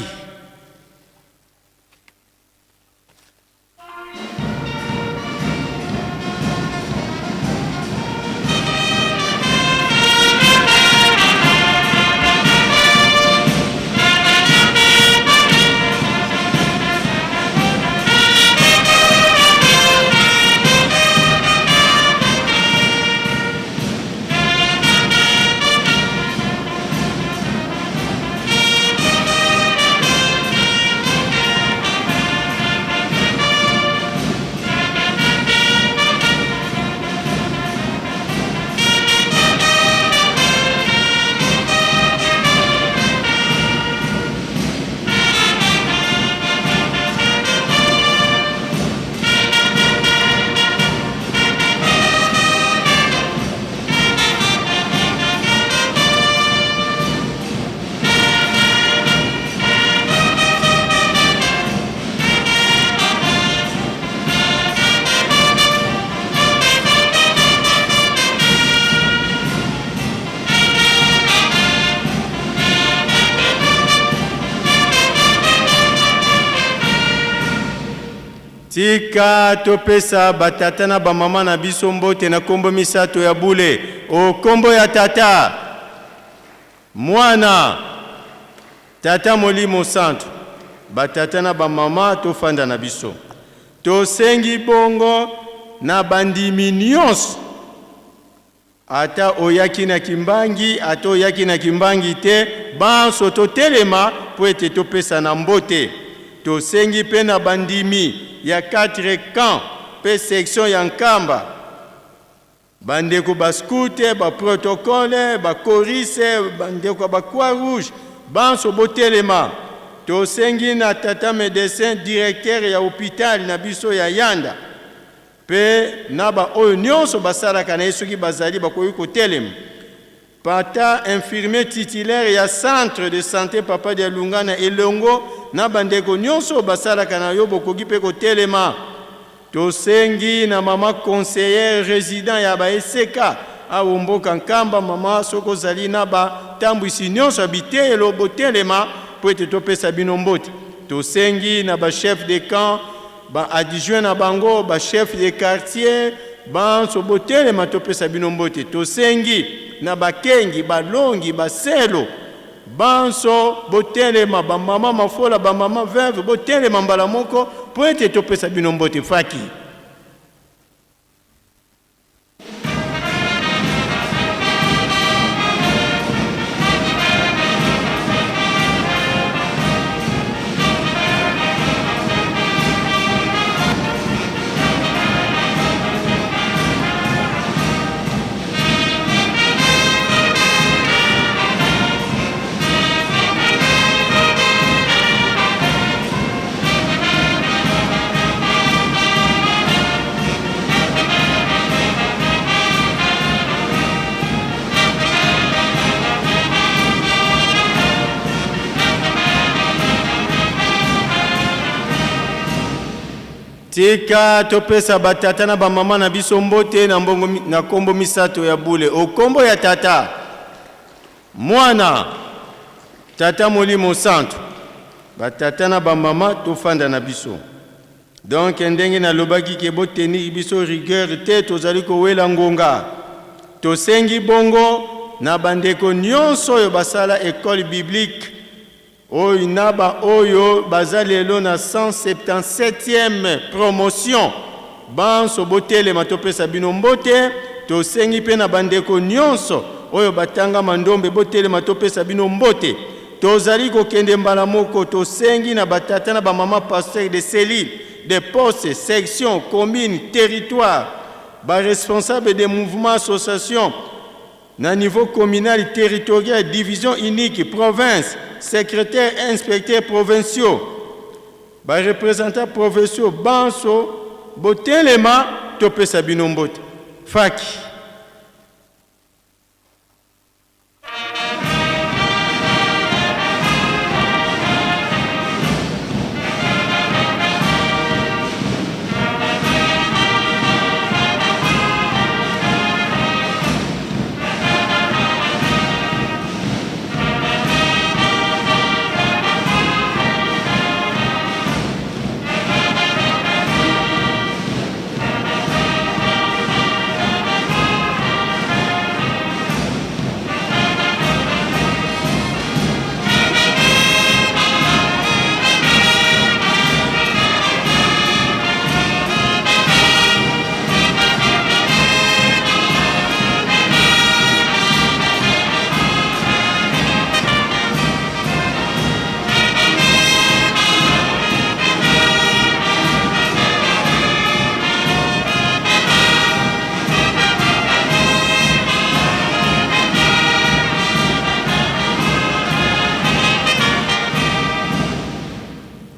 S2: Tika topesa batata na bamama na biso mbote na kombo misato ya bule. O kombo ya Tata, Mwana, Tata Molimo Santu. Batata na bamama tofanda na biso. Tosengi bongo. na bandimi nyonso. Ata oyaki na Kimbangi, ata oyaki na Kimbangi te, banso totelema mpo ete topesana mbote. Tosengi mpe na bandimi ya 4 camps mpe section ya Nkamba, bandeko ba scout, ba protocole, ba choriste, bandeko ya ba croix rouge, banso botelema. Tosengi na tata medecin directeur ya hopital na biso ya Yanda mpe na ba oyo nionso basalaka na ye soki bazali bakoki kotelema. Pata infirmier titulaire ya centre de sante Papa Dialungana elongo na bandeko nionso oyo basalaka na yo bokoki mpe kotelema. Tosengi na mama conseillère resident ya ba eseka awa mboka Nkamba, mama soki ozali na ba tambwisi nionso ya biteyelo botelema mpo ete topesa bino mbote. Tosengi na ba chefs de camp, ba adjoints na bango, ba chefs de quartier banso botelema topesa bino mbote. Tosengi na bakengi, balongi, baselo banso botelema, ba mama mafola, ba mama veuve botelema mbala moko mpo ete topesa bino mbote. Faki. Tika topesa batata na bamama na biso mbote na mbongo na kombo misato ya bule. O kombo ya Tata, Mwana, Tata Molimo Santu. Batata na bamama tofanda na biso. Donc ndenge nalobaki ke bo tenir biso rigueur te, tozali kowela ngonga. Tosengi bongo na bandeko nionso oyo basala ecole biblique oyo na ba oyo baza lelo na 177e promotion, banso botelema topesa bino mbote. Tosengi mpe na bandeko nionso oyo batanga mandombe botelema topesa bino mbote. Tozali kokende mbala moko, tosengi na ba tata na ba mama pasteurs de cellule, de poste, section, commune, territoire, ba responsables de mouvements, associations na niveau communal, territorial, division unique, province, secretaires, inspecteurs provinciaux, ba representants provinciaux banso botelema topesa bino mbote. Faki.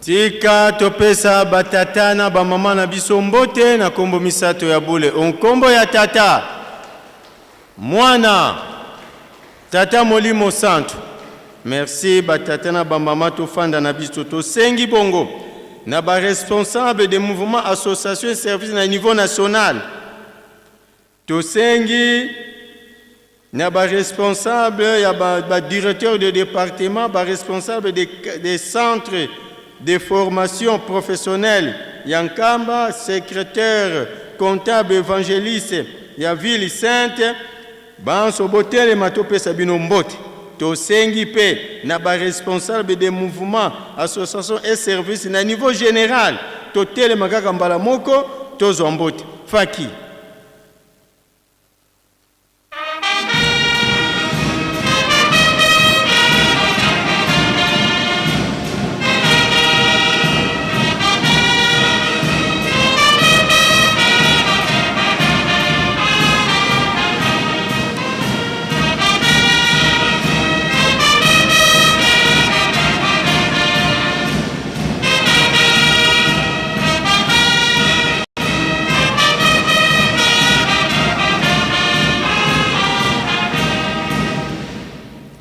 S2: Tika topesa batata na bamama na biso mbote na nkombo misato ya bule. O nkombo ya Tata, Mwana, Tata Molimo Santu. Merci ba tata na ba mama tofanda na biso. Tosengi bongo na ba responsables de mouvement, association et service na niveau national. Tosengi na ba responsables ya ba, ba directeurs de département, ba responsables de, des centres de formation professionnelle ya Nkamba, secrétaire comptable évangéliste ya ville sainte. Banso botelema topesa bino mbote. Tosengi pe na ba responsables des mouvements, associations et services na niveau general totelema kaka mbala moko. tozwa mbote. Faki.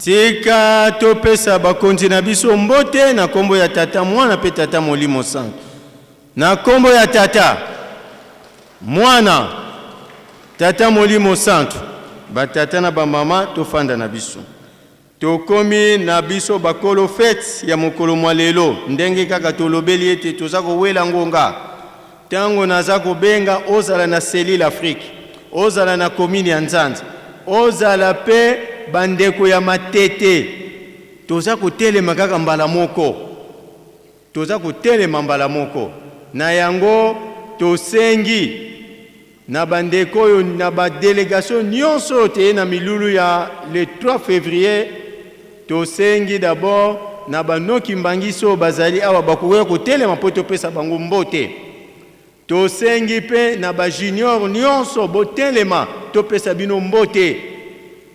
S2: Tika topesa bakonzi na biso mbote na nkombo ya Tata, Mwana mpe Tata Molimo Santu. Na nkombo ya Tata, Mwana, Tata Molimo Santu, batata na bamama tofanda na biso. Tokomi na biso bakolo fete ya mokolo mwa lelo, ndenge kaka tolobeli ete toza kowela ngonga. Tango naza kobenga ozala na cellule Afrique, ozala na commune ya Nzanza, ozala pe bandeko ya Matete, toza kotelema kaka mbala moko. Toza kotelema mbala moko. Na yango tosengi na bandeko oyo na ba delegation nionso oyo teye na milulu ya le 3 fevrier, tosengi d'abord na ba non-kimbanguistes oyo bazali awa bakoki kotelema mpo topesa bango mbote. Tosengi mpe na ba juniors nionso botelema topesa bino mbote.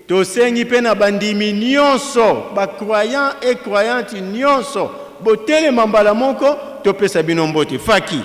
S2: Tosengi mpe na bandimi nionso, ba croyants et croyantes nionso botelema mbala moko topesa bino mbote. Faki.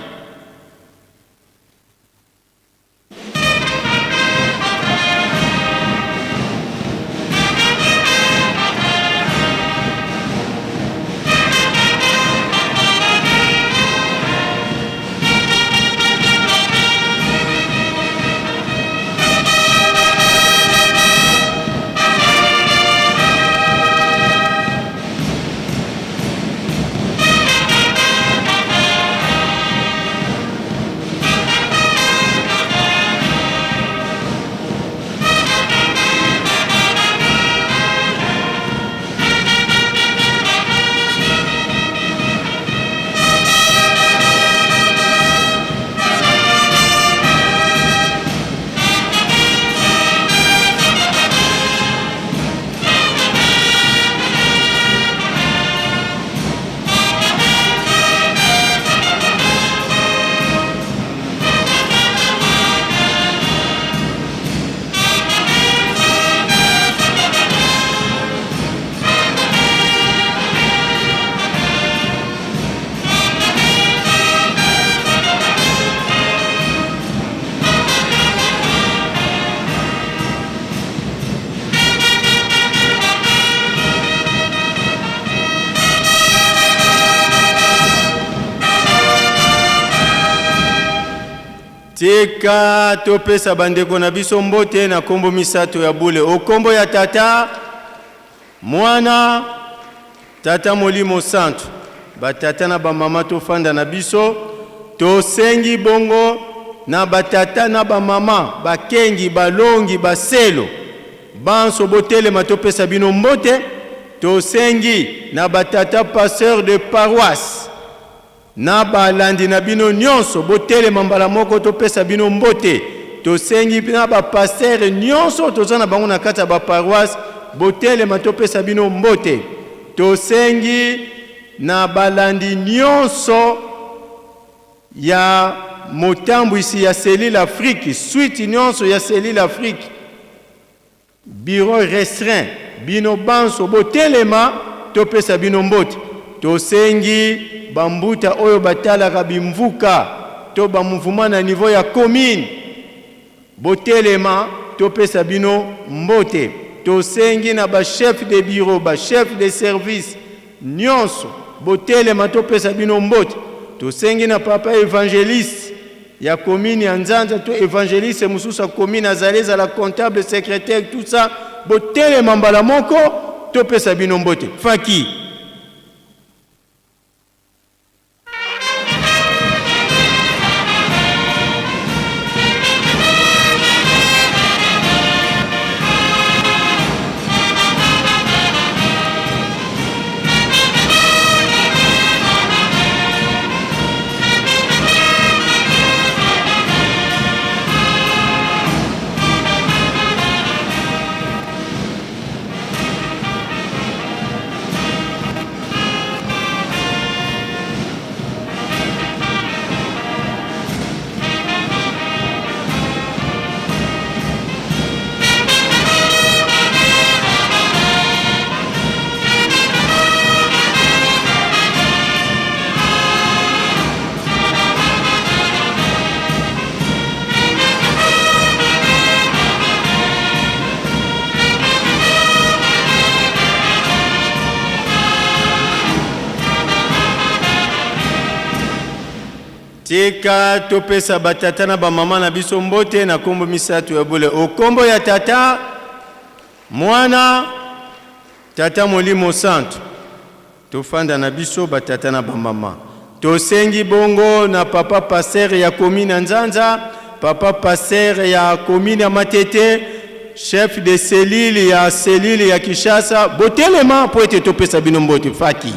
S2: Tika topesa bandeko na biso mbote na kombo misato ya bule. O kombo ya Tata, Mwana, Tata Molimo Santu. Ba tata na ba mama tofanda na biso. Tosengi bongo na ba tata na ba mama, bakengi, balongi, baselo, banso botelema topesa bino mbote. Tosengi na ba tata pasteur de paroisse na balandi na bino nionso botelema mbala moko topesa bino mbote. Tosengi na ba pasteurs nionso toza na bango na kati ya ba paroisse botelema topesa bino mbote. Tosengi na balandi nionso ya motambwisi ya cellule Afrique, suite nionso ya cellule Afrique, Bureau restreint, bino banso botelema topesa bino mbote. Tosengi ba mbuta oyo batalaka bimvuka to ba mouvement na niveau ya commune botelema topesa bino mbote. Tosengi na ba chefs de bureau, ba chefs de service nionso botelema topesa bino mbote. Tosengi na papa evangeliste ya commune ya Nzanza to evangeliste mosusu ya commune azali, ezala comptable, secretaire, tout ça, botelema mbala moko topesa bino mbote. Faki. Tika topesa batata na bamama na biso mbote na nkombo misato ya bule. O nkombo ya Tata, Mwana, Tata Molimo Santu. Tofanda na biso batata na bamama. Tosengi bongo na papa pasteur ya commune ya Nzanza, papa pasteur ya commune ya Matete, chef de cellule ya cellule ya Kinshasa, botelema mpo ete topesa bino mbote. Faki.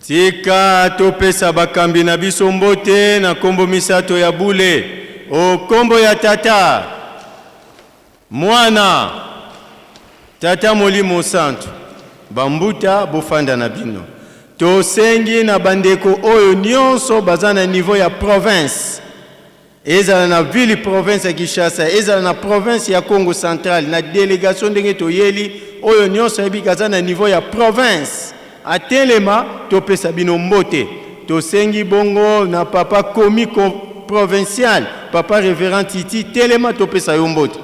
S2: Tika topesa bakambi na biso mbote na nkombo misato ya bule, o nkombo ya Tata, Mwana, Tata Molimo Santu. Bambuta bofanda na bino. Tosengi na bandeko oyo nyonso baza na niveau ya province, ezala na ville province ya Kinshasa, ezala na province ya Kongo Central, na delegation ndenge toyeli, oyo nyonso ayebi kaza na niveau ya province atelema, topesa bino mbote. Tosengi bongo na papa commis provincial, papa reverend Titi, telema topesa yo mbote.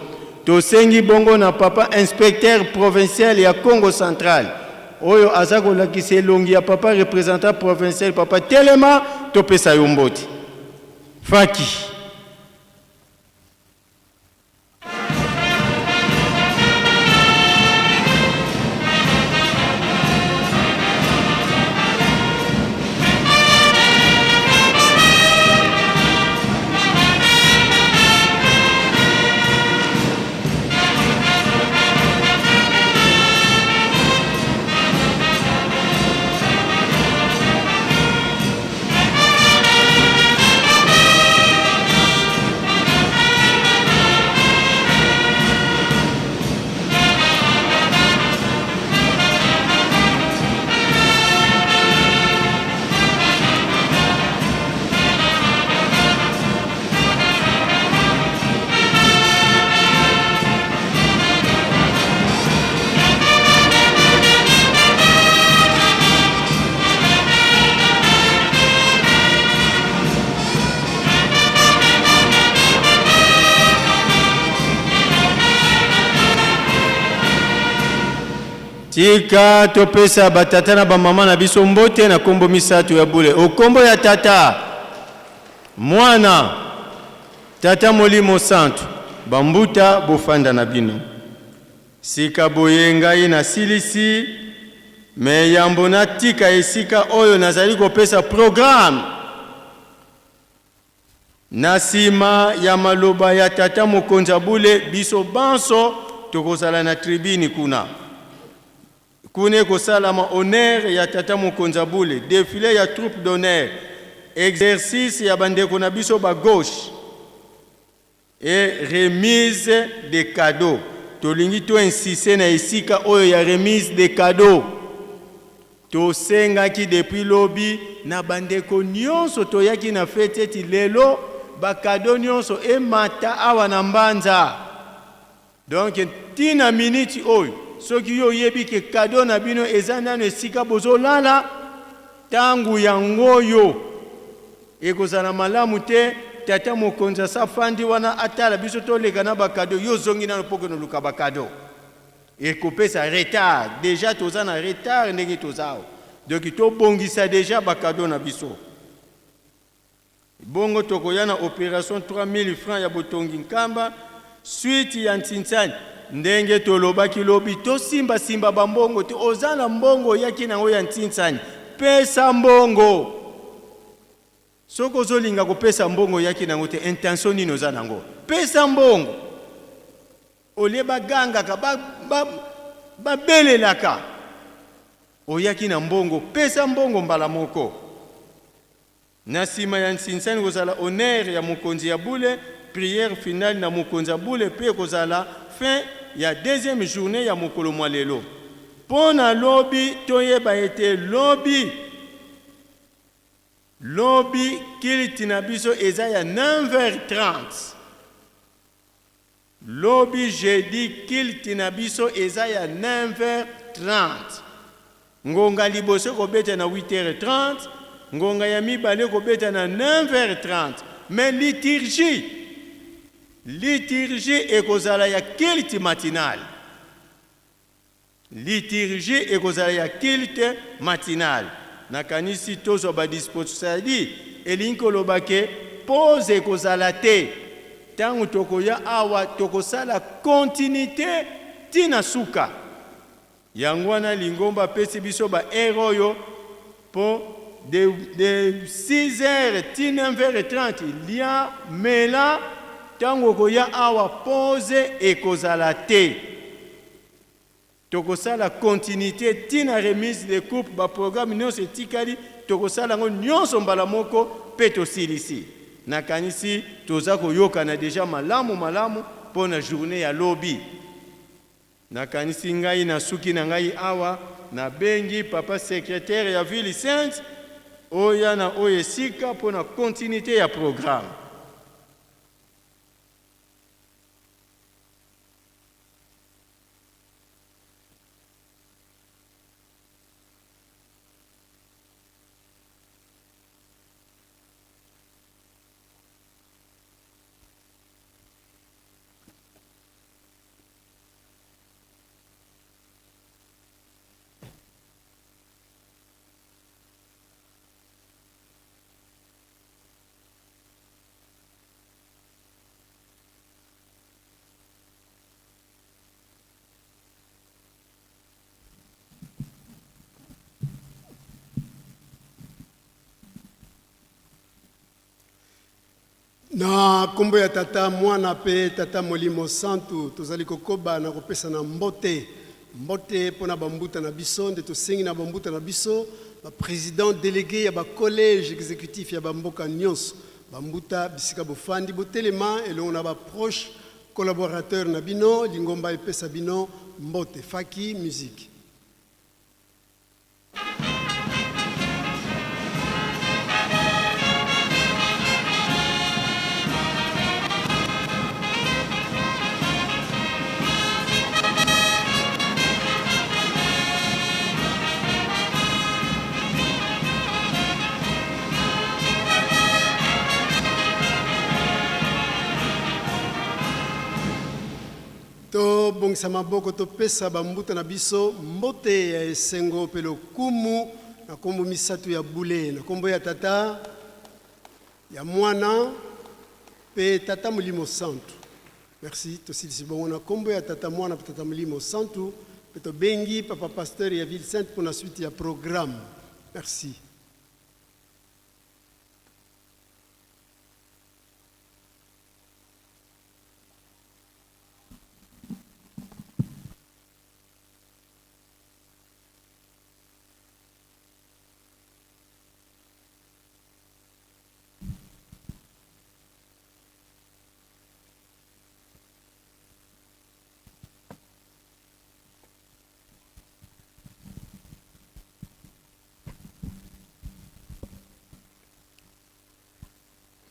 S2: Tosengi bongo na papa inspecteur provincial ya Kongo Central, oyo aza kolakisa elongi ya papa représentant provincial, papa telema topesa yo mbote. Faki. Tika topesa batata na bamama na biso mbote na kombo misato ya bule. O kombo ya Tata, Mwana, Tata Molimo Santu. Bambuta bofanda na bino. Sika boye ngai nasilisi, me yambo natika esika oyo nazali kopesa programme. Na sima ya maloba ya tata mokonzi ya bule, biso banso tokozala na tribune kuna. Kuna ekosalama honneur ya tata mokonzi ya bule, defile ya troupe d'honneur, exercice ya bandeko na biso ba gauche et remise de cadeaux. Tolingi to insister na esika oyo ya remise de cadeaux. Tosengaki depuis lobi na bandeko nyonso toyaki na feti eti lelo ba cadeaux nyonso emata awa na Mbanza. Donc ntina miniti oyo soki yo oyebi ke cadeau na bino eza nano esika bozolala, tango yango oyo ekozala malamu te. Tata mokonzi asa fandi wana atala biso toleka na ba cadeau, yo ozongi nano mpo okende oluka ba cadeau, ekopesa retard. Deja toza na retard ndenge toza awa, donc tobongisa deja ba cadeau na biso. Bongo tokoya na operation 3000 francs ya botongi Nkamba, suite ya Ntsinsani. Ndenge tolobaki lobi, tosimba simba ba mbongo te. Oza na mbongo oyaki nango ya ntinsani, pesa mbongo. Soki ozolinga kopesa mbongo oyaki nango te, intention nini oza nango? Pesa mbongo. Au lieu bagangaka, ba, ba, babelelaka, oyaki na mbongo, pesa mbongo mbala moko. Na sima ya nsinsani ekozala honneur ya mokonzi ya bule, prière finale na mokonzi ya bule mpe ekozala fin ya deuxième journee ya mokolo mwa lelo. Mpo na lobi, toyeba ete lobi, lobi culte na biso eza ya 9h30. Lobi jeudi culte na biso eza ya 9h30. Ngonga liboso ekobeta na 8h30, ngonga ya mibale ekobeta na 9h30. Mais liturgie, liturgie ekozala ya culte matinale. Liturgie ekozala ya culte matinal. Nakanisi tozwa ba dispositions, c'est-à-dire elingi koloba que pause ekozala te. Tango tokoya awa tokosala continuite ti na suka. Yango wana lingomba apesi biso ba heures oyo po de, de 6 heures ti 9 heures 30 lia, mela, tango okoya awa pause ekozala te. Tokosala continuite ti na remise de coupe, ba programmes nionso etikali tokosala yango nionso mbala moko pe tosilisi. Nakanisi toza koyokana dejà malamu malamu po na journee ya lobi. Nakanisi ngai nasuki na ngai awa, nabengi papa secretaire ya ville sainte oya na oyo esika po na continuite ya programme.
S8: Na nkombo ya Tata, Mwana mpe Tata Molimo Santu, tozali kokoba na kopesana mbote. Mbote mpo na bambuta na biso, nde tosengi na bambuta na biso, ba presidents delegues ya ba colleges executifs ya ba mboka nionso, bambuta bisika bofandi, botelema elongo na ba proches collaborateurs na bino, lingomba epesa bino mbote. Faki musique. Tobongisa maboko topesa ba mbuta na biso mbote ya esengo pe lokumu na kombo misatu ya bule, na kombo ya Tata, ya Mwana pe Tata Molimo Santu. Merci, tosilisi bongo na kombo ya Tata, Mwana pe Tata Molimo Santu pe tobengi Papa Pasteur ya Ville Sainte pona suite ya programme. Merci.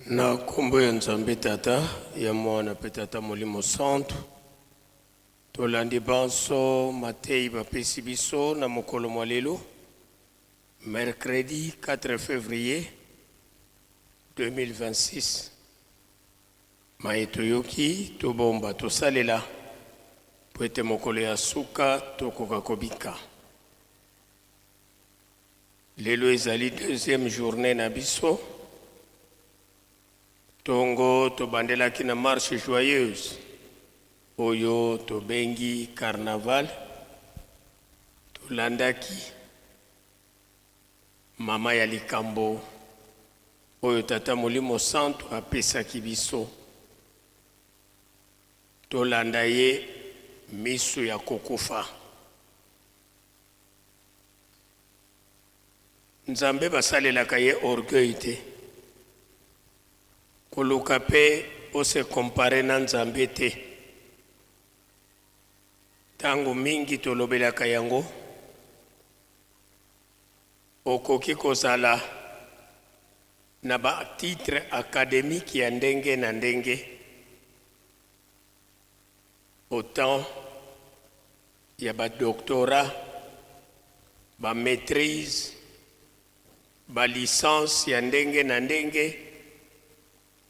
S9: Na nkombo ya Nzambe Tata, ya Mwana mpe Tata Molimo Santu, tolandi banso mateyi bapesi biso na mokolo mwa lelo, mercredi 4 fevrier 2026. Maye toyoki, tobomba, tosalela, mpo ete mokolo ya suka tokoka kobika. Lelo ezali deuxième journee na biso. Tongo tobandelaki na marche joyeuse. oyo tobengi carnaval. Tolandaki mama ya likambo oyo Tata Molimo Santu apesaki biso. Tolanda ye miso ya kokufa. Nzambe basalelaka ye orgueil te. Koluka pe o se comparer na Nzambe te. Tango mingi tolobelaka yango, okoki kozala na ba titres academiques ya ndenge na ndenge, autant ya ba doctorats, ba maitrises, ba licences ya ndenge na ndenge,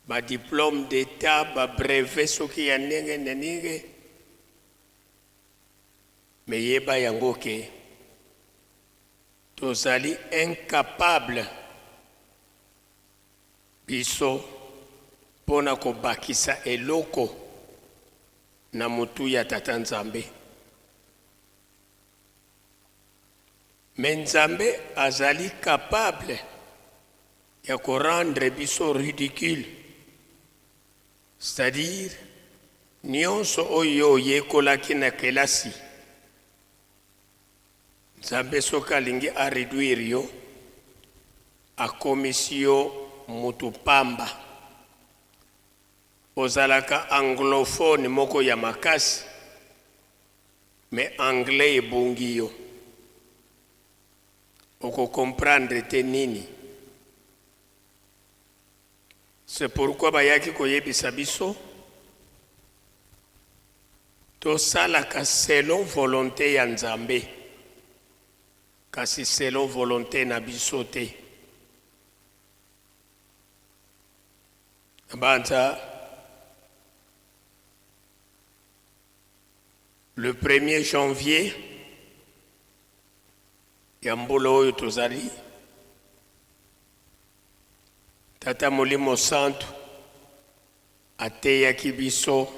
S9: ba diplomes d'etat, ba brevets soki ya ndenge na ndenge, mais yeba yango ke tozali incapable biso mpo na kobakisa eloko na mutu ya Tata Nzambe. Mais Nzambe azali capable ya ko rendre biso ridicule, c'est-à-dire nionso oyo oyekolaki na kelasi, Nzambe soki alingi a reduire yo, akomisi yo mutu pamba. Ozalaka anglophone moko ya makasi, mais anglais ebungi yo. Oko comprendre te nini. C'est pourquoi bayaki koyebisa biso tosalaka selon volonte ya Nzambe, kasi selon volonte na biso te. Nabanza le 1er janvier ya mbula oyo tozali, Tata Molimo Santu ateyaki biso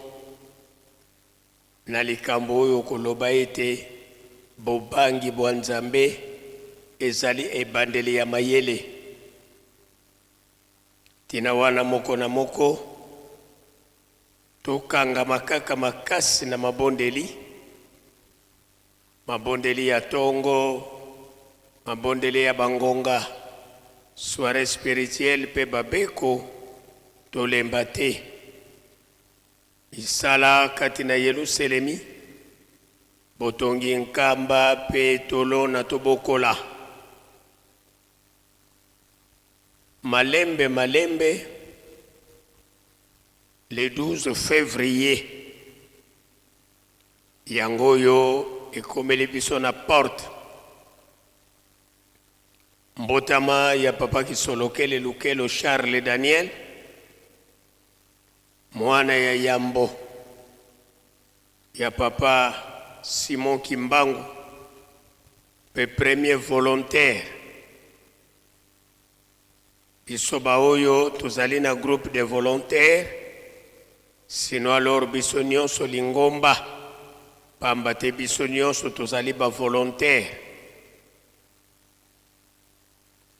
S9: na likambo oyo koloba ete bobangi bwa Nzambe ezali ebandeli ya mayele. Ntina wana moko na moko tokangama kaka makasi na mabondeli, mabondeli ya tongo, mabondeli ya bangonga, soiree spirituelle mpe babeko, tolemba te. Misala kati na Yeluselemi, botongi nkamba mpe tolona tobokola. Malembe malembe, le 12 fevrier yango oyo ekomeli biso na porte, mbotama ya Papa Kisolokele Lukelo Charles Daniel, mwana ya yambo ya Papa Simon Kimbangu mpe premier volontaire. Biso baoyo tozali na groupe de volontaires, sinon alors biso nionso lingomba, pamba te biso nionso tozali ba volontaires.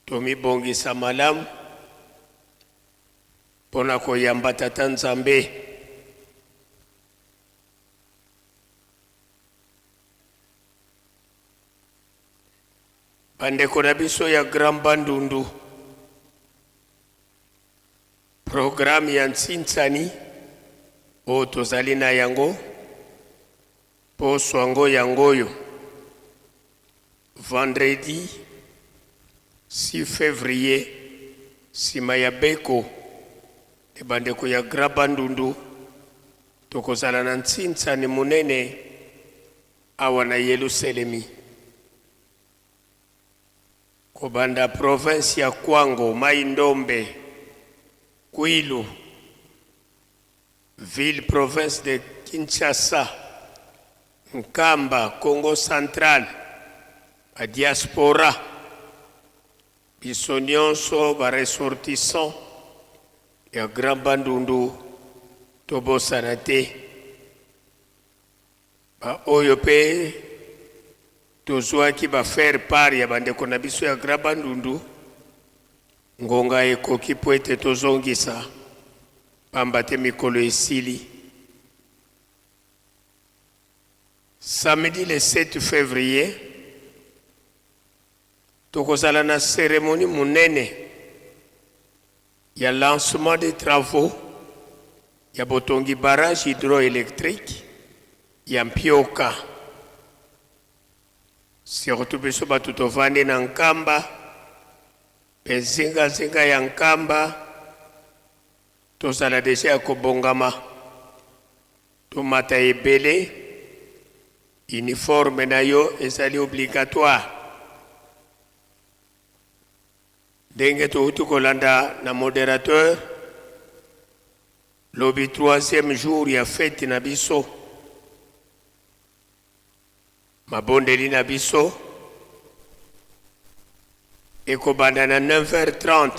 S9: Tomibongisa malamu mpo na koyamba Tata Nzambe. Bandeko na biso ya Grand Bandundu, programme ya ntsinsani oyo tozali na yango poso yango yango oyo vendredi 6 février, nsima ya beko e bandeko ya Grand Bandundu, tokozala na ntsinsani monene awa na Yelusalemi. Kobanda province ya Kwango, Mai-Ndombe, Kwilu, ville province de Kinshasa, Nkamba, Kongo Central, ba diaspora, biso nionso ba ressortissants ya Grand Bandundu tobosana te. Baoyo mpe tozwaki ba faire part ya bandeko na biso ya Grand Bandundu, ngonga ekoki mpo ete tozongisa, pamba te mikolo esili. Samedi le 7 fevrier, tokozala na ceremonie monene ya lancement des travaux ya botongi barrage hydroelectrique ya Mpioka. Surtout biso bato tovandi na Nkamba mpe zingazinga ya Nkamba, tozala deja ya kobongama, tomata ebele, uniforme na yo ezali obligatoire. Ndenge touti kolanda na moderateur, lobi troisième jour ya feti na biso, mabondeli na biso ekobanda na 9h30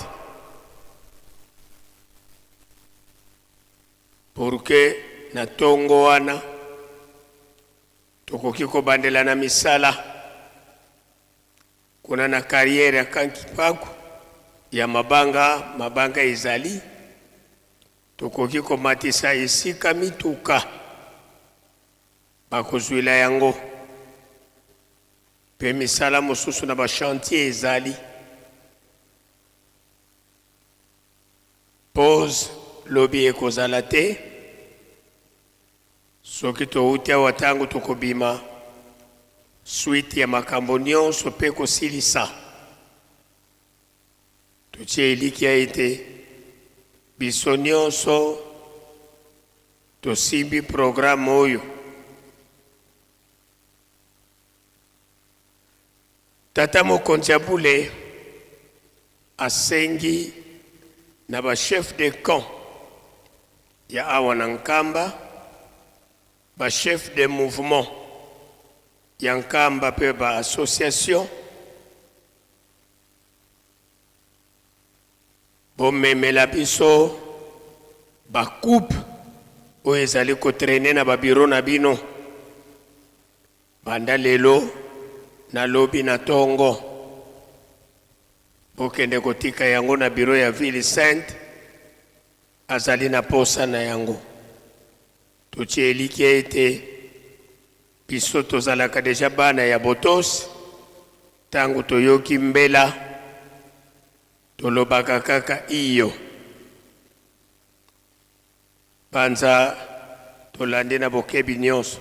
S9: pour que na tongo wana tokoki kobandela na misala Kuna na carrière ya Camp Kipaku ya mabanga, mabanga ezali, tokoki komatisa esika mituka bakozuila yango, mpe misala mosusu na ba chantiers ezali. Pause lobi ekozala te. Soki towuti awa tango tokobima, suite ya makambo nionso mpe kosilisa. Totie elikia ete biso nionso tosimbi programme oyo. Tata mokonzi ya bule asengi na ba chefs de camp ya awa na Nkamba, ba chefs de mouvement ya Nkamba mpe ba associations bomemela biso ba coupes oyo ezali ko trainer na ba bureaux na bino. Banda lelo na lobi na tongo, bokende kotika yango na bureau ya ville sainte, azali na posa na yango. Totie elikya ete biso tozalaka deja bana ya botosi, tango toyoki mbela tolobaka kaka iyo. Panza tolandi na bokebi nionso.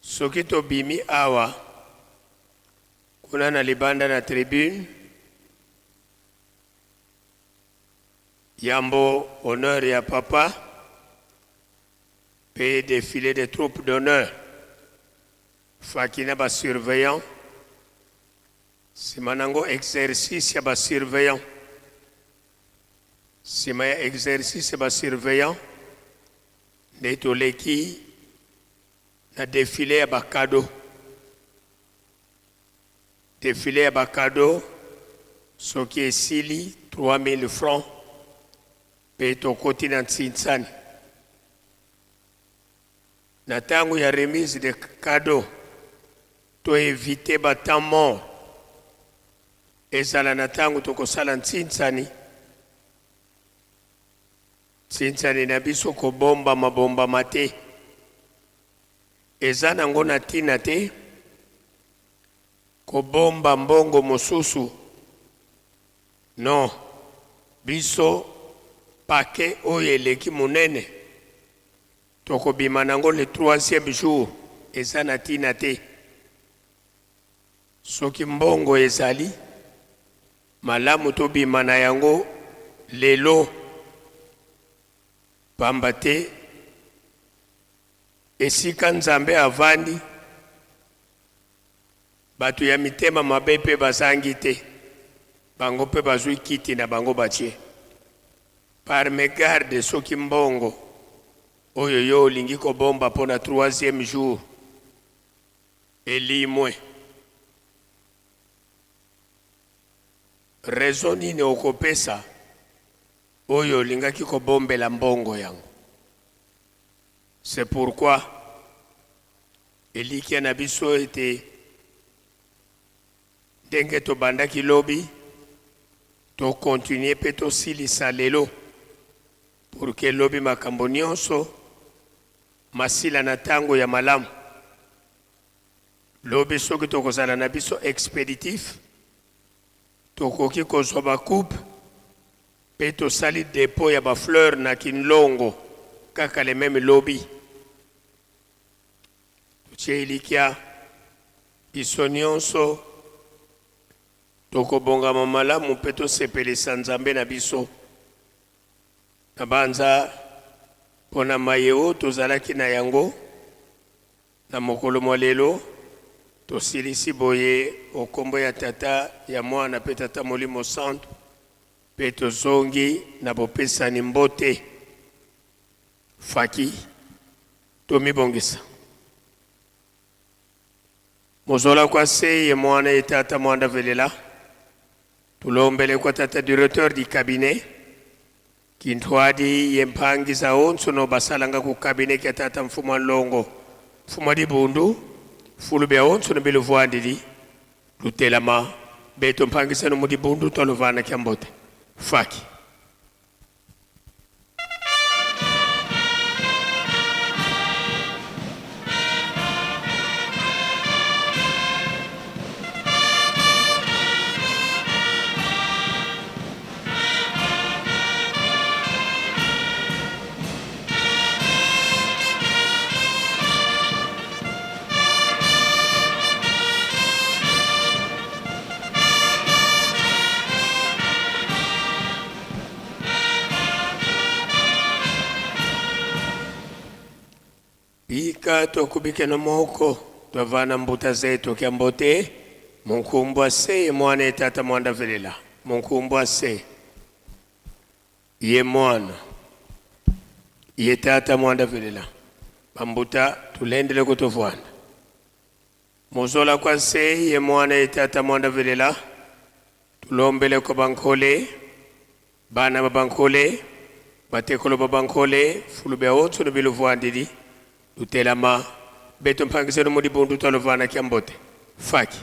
S9: Soki tobimi awa, kuna na libanda na tribune, yambo honneur ya papa pe defile de troupes d'honneur, faki na ba surveillants, sima nango exercice ya ba surveillants. Sima ya exercice ya ba surveillants nde toleki na defile ya ba cadeaux. Defile ya ba cadeaux soki esili 3000 francs mpe tokoti na Ntsinsani. Na tango ya remise de cadeaux to eviter ba temps morts. Ezala na tango tokosala ntsinsani, ntsinsani na biso kobombama bombama te. Eza nango na tina te kobomba mbongo mosusu. Non, biso paquet oyo eleki monene tokobima nango le troisième jour, eza na tina te. Soki mbongo ezali, malamu tobima na yango lelo, pamba te esika Nzambe avandi, bato ya mitema mabe mpe bazangi te, bango mpe bazwi kiti na bango batie. Par megarde soki mbongo oyo yo olingi kobomba mpo na troisième jour Elimwe. Raison nini okopesa oyo olingaki kobombela mbongo yango? C'est pourquoi elikya na biso ete ndenge tobandaki lobi tokontinue mpe tosilisa lelo pour que lobi makambo nyonso masila na ntango ya malamu. Lobi soki tokozala na biso expéditif, tokoki kozwa bacoupe mpe tosali dépôt ya bafleur na Kinlongo kaka le même lobi. Totie elikya biso nyonso tokobongama malamu mpe tosepelisa Nzambe na biso. Na banza mpo na maye oyo tozalaki na yango na mokolo mwa lelo, tosilisi boye o kombo ya Tata, ya Mwana mpe Tata Molimo Santu, mpe tozongi na bopesani mbote. Faki, tomibongisa. Mozola kwa se ye Mwana ye Tata mwanda velela. Tulombele kwa Tata directeur du cabinet Kintwadi ye mpangisa onso no basalanga ku cabinet kia Tata mfumu wa nlongo mfumu wa dibundu fulu bia onso no biluvuandidi lutelama beto mpangisa no mu dibundu twaluvana kia mbote faki. Bika tokubikeno moko twavana mbuta zetu kya mbote munkumbwa se mwana ye tata mwanda velela munkumbwa se ye mwana ye tata mwanda velela bambuta tulendele kutovwana Muzola kwa nse ye mwana ye tata mwanda velela tulombele kwa bankole bana ba bankole batekolo ba bankole fulu bia onso no biluvuandidi lutelama beto mpangiseno mu dibundu twaluvana kya mbote faki.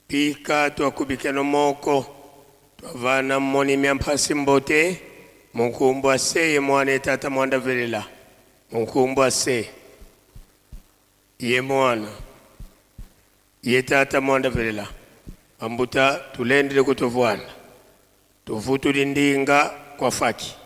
S9: Pika twakubikeno moko twavana mmoni mya mphasi mbote munkumbwa se ye mwana ye tata mwanda velela munkumbwa se ye mwana ye tata mwanda velela bambuta tulendele kutovwana tuvutuli ndinga kwa faki.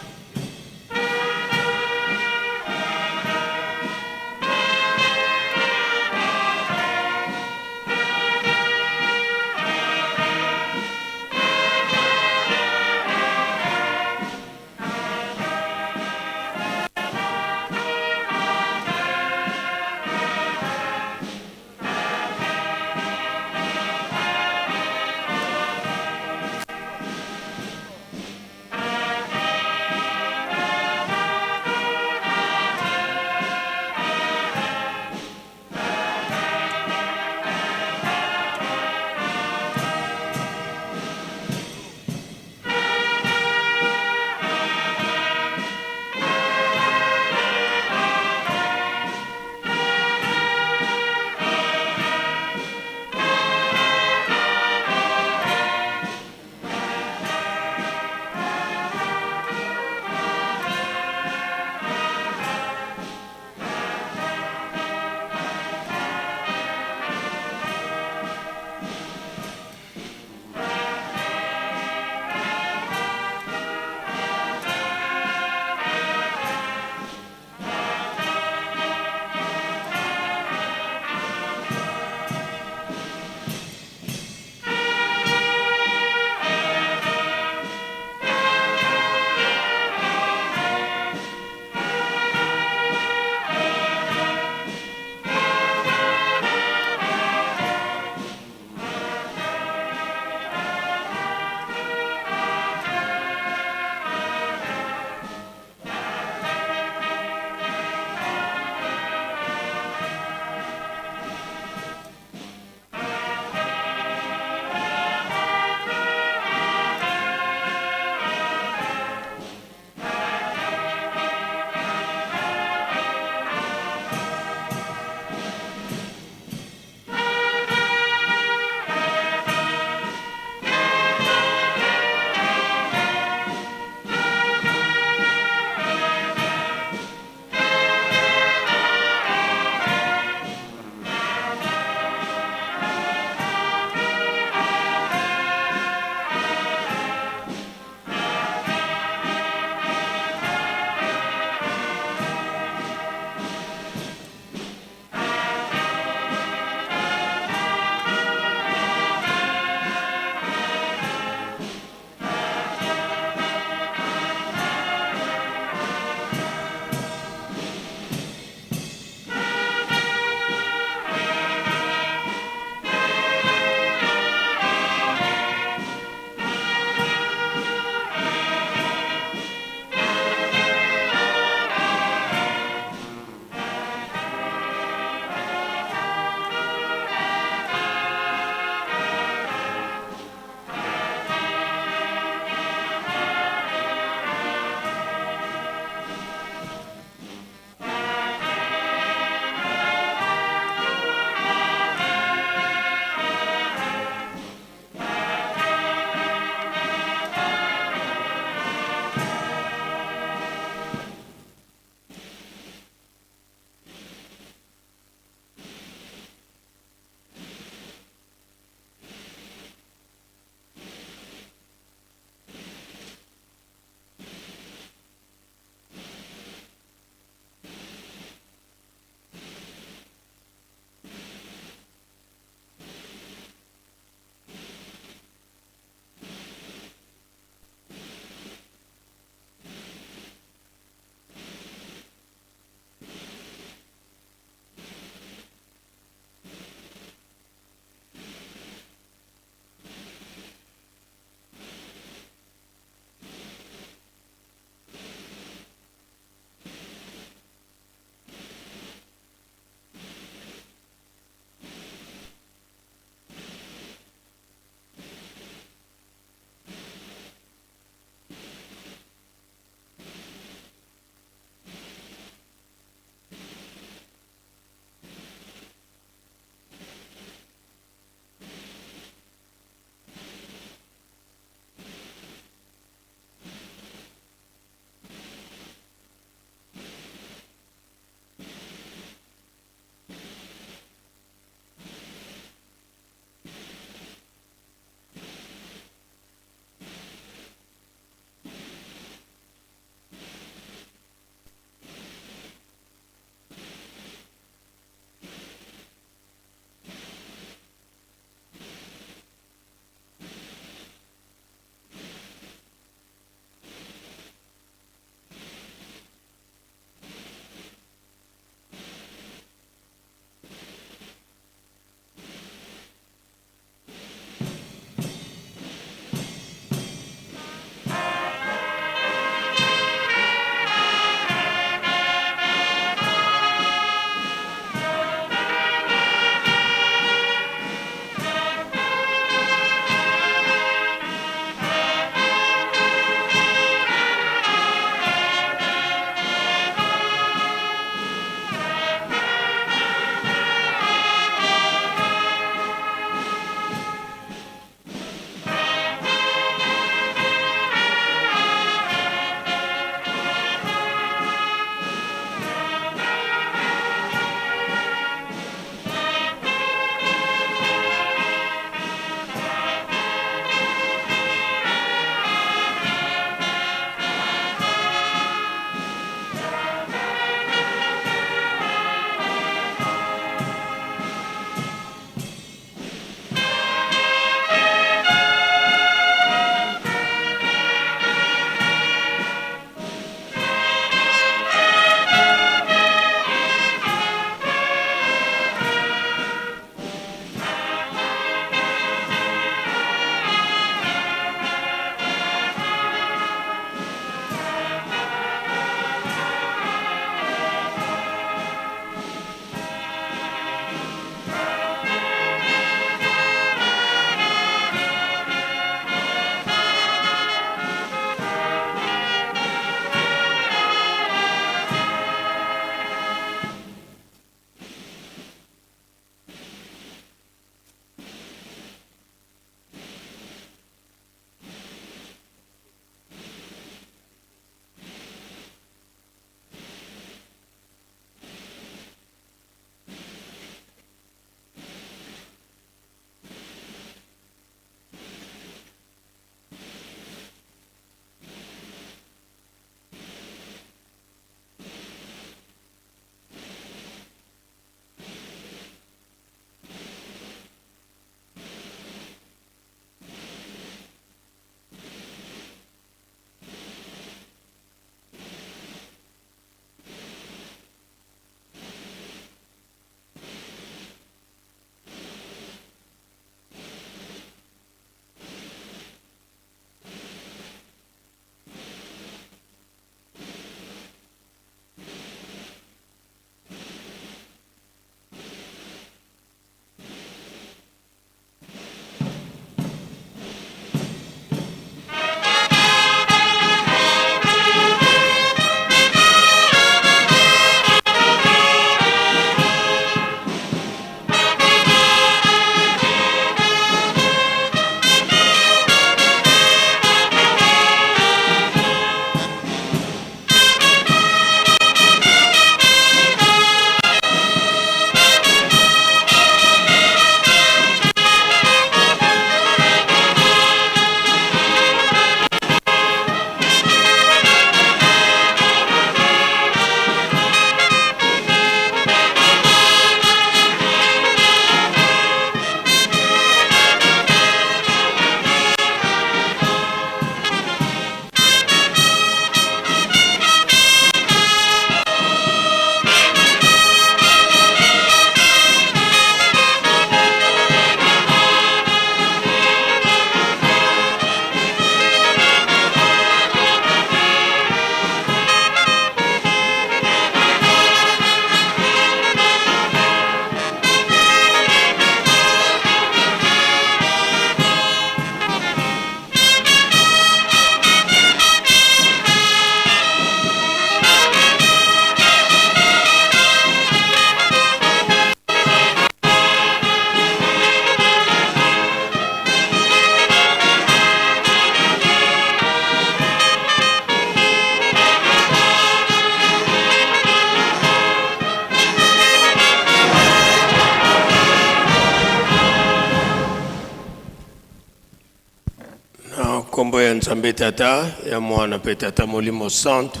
S9: Nkombo ya Nzambe Tata, ya Mwana mpe Tata Molimo Santu,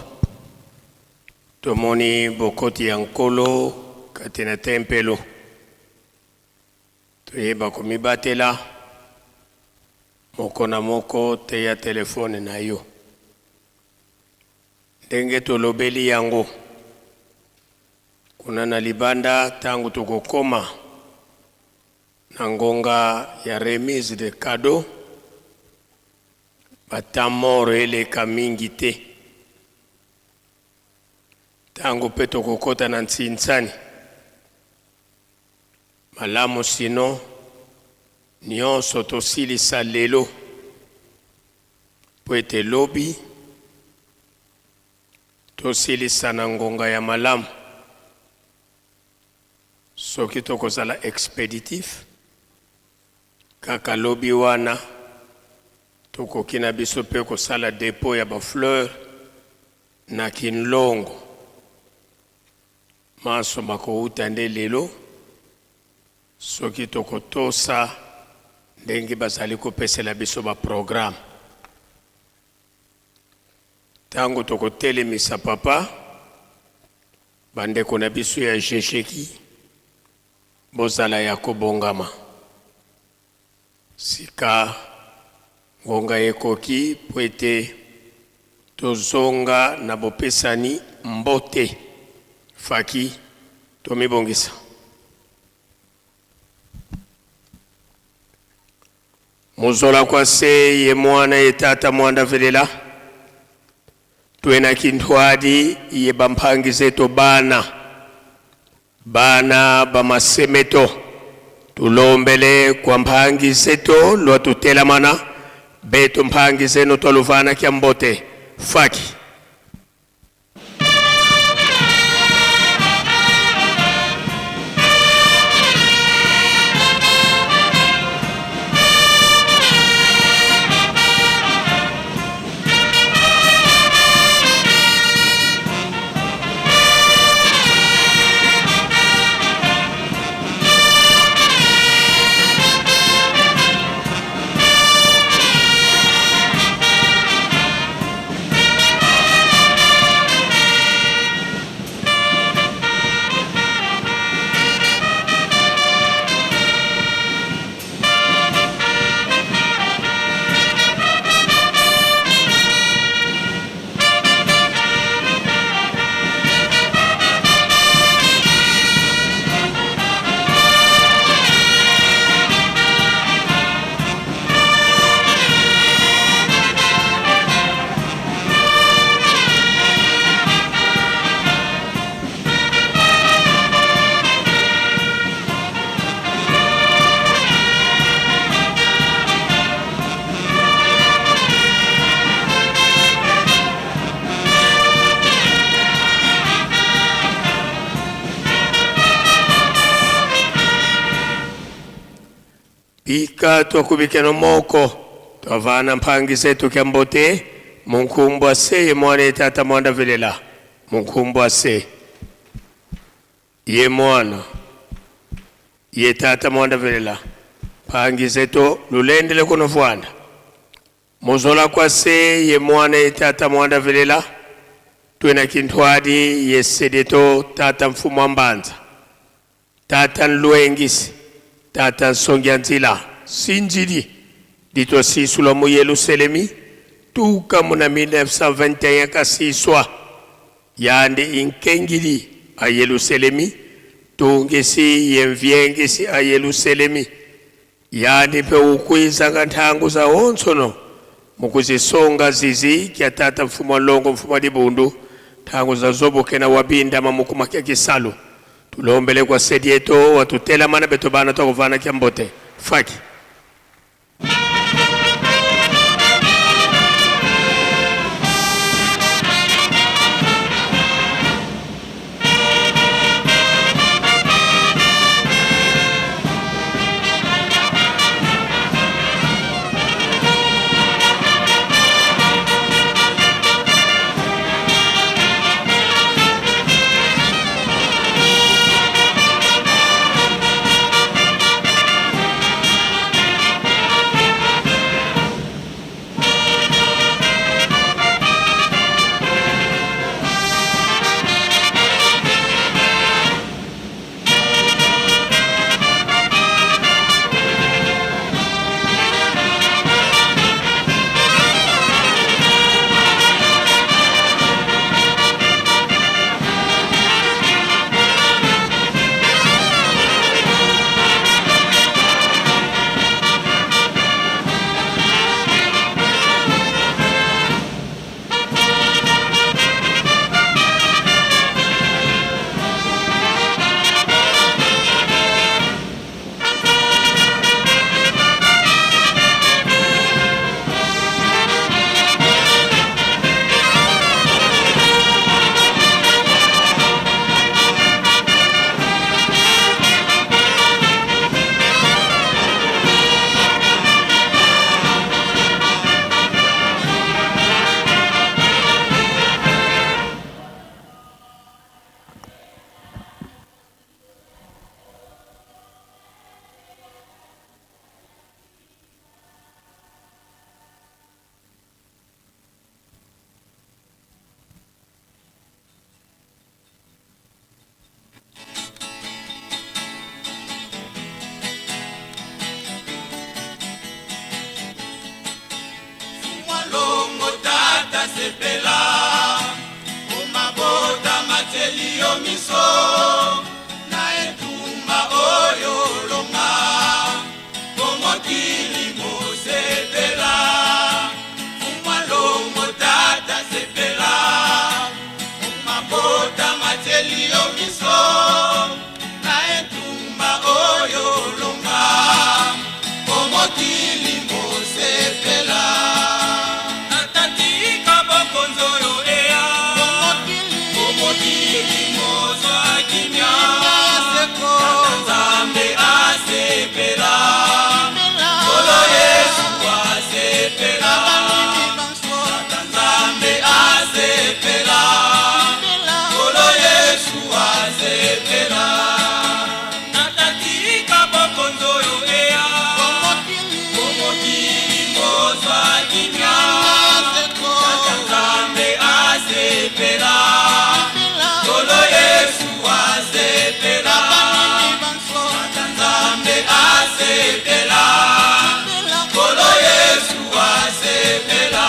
S9: tomoni bokoti ya Nkolo kati na tempelo. Toyeba komibatela, moko na moko teya telefone na yo. Ndenge tolobeli yango kuna na libanda, ntango tokokoma na ngonga ya remise de cadeau, ba temps mort eleka mingi te. Ntango mpe tokokota na ntsinsani malamu, sino nyonso tosilisa lelo mpo ete lobi tosilisa na ngonga ya malamu. Soki tokozala expeditif kaka lobi wana, tokoki na biso mpe kosala depot ya bafleur na Kinlongo. Manso makouta nde lelo soki tokotosa ndenge bazali kopesela biso baprogramme. Ntango tokotelemisa papa, bandeko na biso ya Jejeki bozala ya kobongama. Sika ngonga ekoki mpo ete tozonga na bopesani mbote. Faki tomibongisa. Muzola kwa se ye mwana ye tata mwanda velela twena kinthwadi ye bamphangi zeto bana bana bamasemeto tulombele kwa mphangi zeto lwa tutelamana beto mphangi zeno twaluvana kya mbote faki. Pika twakubikeno moko twavana mphangi zetu kya mbote munkumbwa se ye mwana ye tata mwanda velela munkumbwa se ye mwana ye tata mwanda velela mphangi zetu lulendele kuno vwanda muzola kwa se ye mwana ye tata mwanda velela twena kinthwadi ye sedeto tata mfumu wa mbanza Tata nlwengisi, Tata nsongia nzila, sinjili litwasisula mu Yelusalemi tuka muna 1921 kasiswa yandi inkengili a Yelusalemi tungisi yemvyengisi a Yelusalemi yandi mpe ukwizanga nthangu za onsono mukuzisonga zizi kya tata mfumu wa longo mfumu wa dibundu nthangu za zobokena wabindama mukumakya kisalu tulombele kwa sedieto watutelamana beto bana twakuvana kya mbote faki.
S10: yo miso na etumba oyo longa po mokili mosepela fumwa longo tata sepela mabota matieli yo miso na etumba oyo longa po mokili mosepela
S11: Tata tika bokonzi oyo eya po mokili mozwa kimia Tata Nzambe asepela Nkolo Yesu asepela Tata Nzambe asepela Nkolo Yesu asepela Tata tika bokonzi oyo eya po mokili mozwa kimia Tata Nzambe asepela Nkolo Yesu asepela Tata Nzambe asepela Nkolo Yesu asepela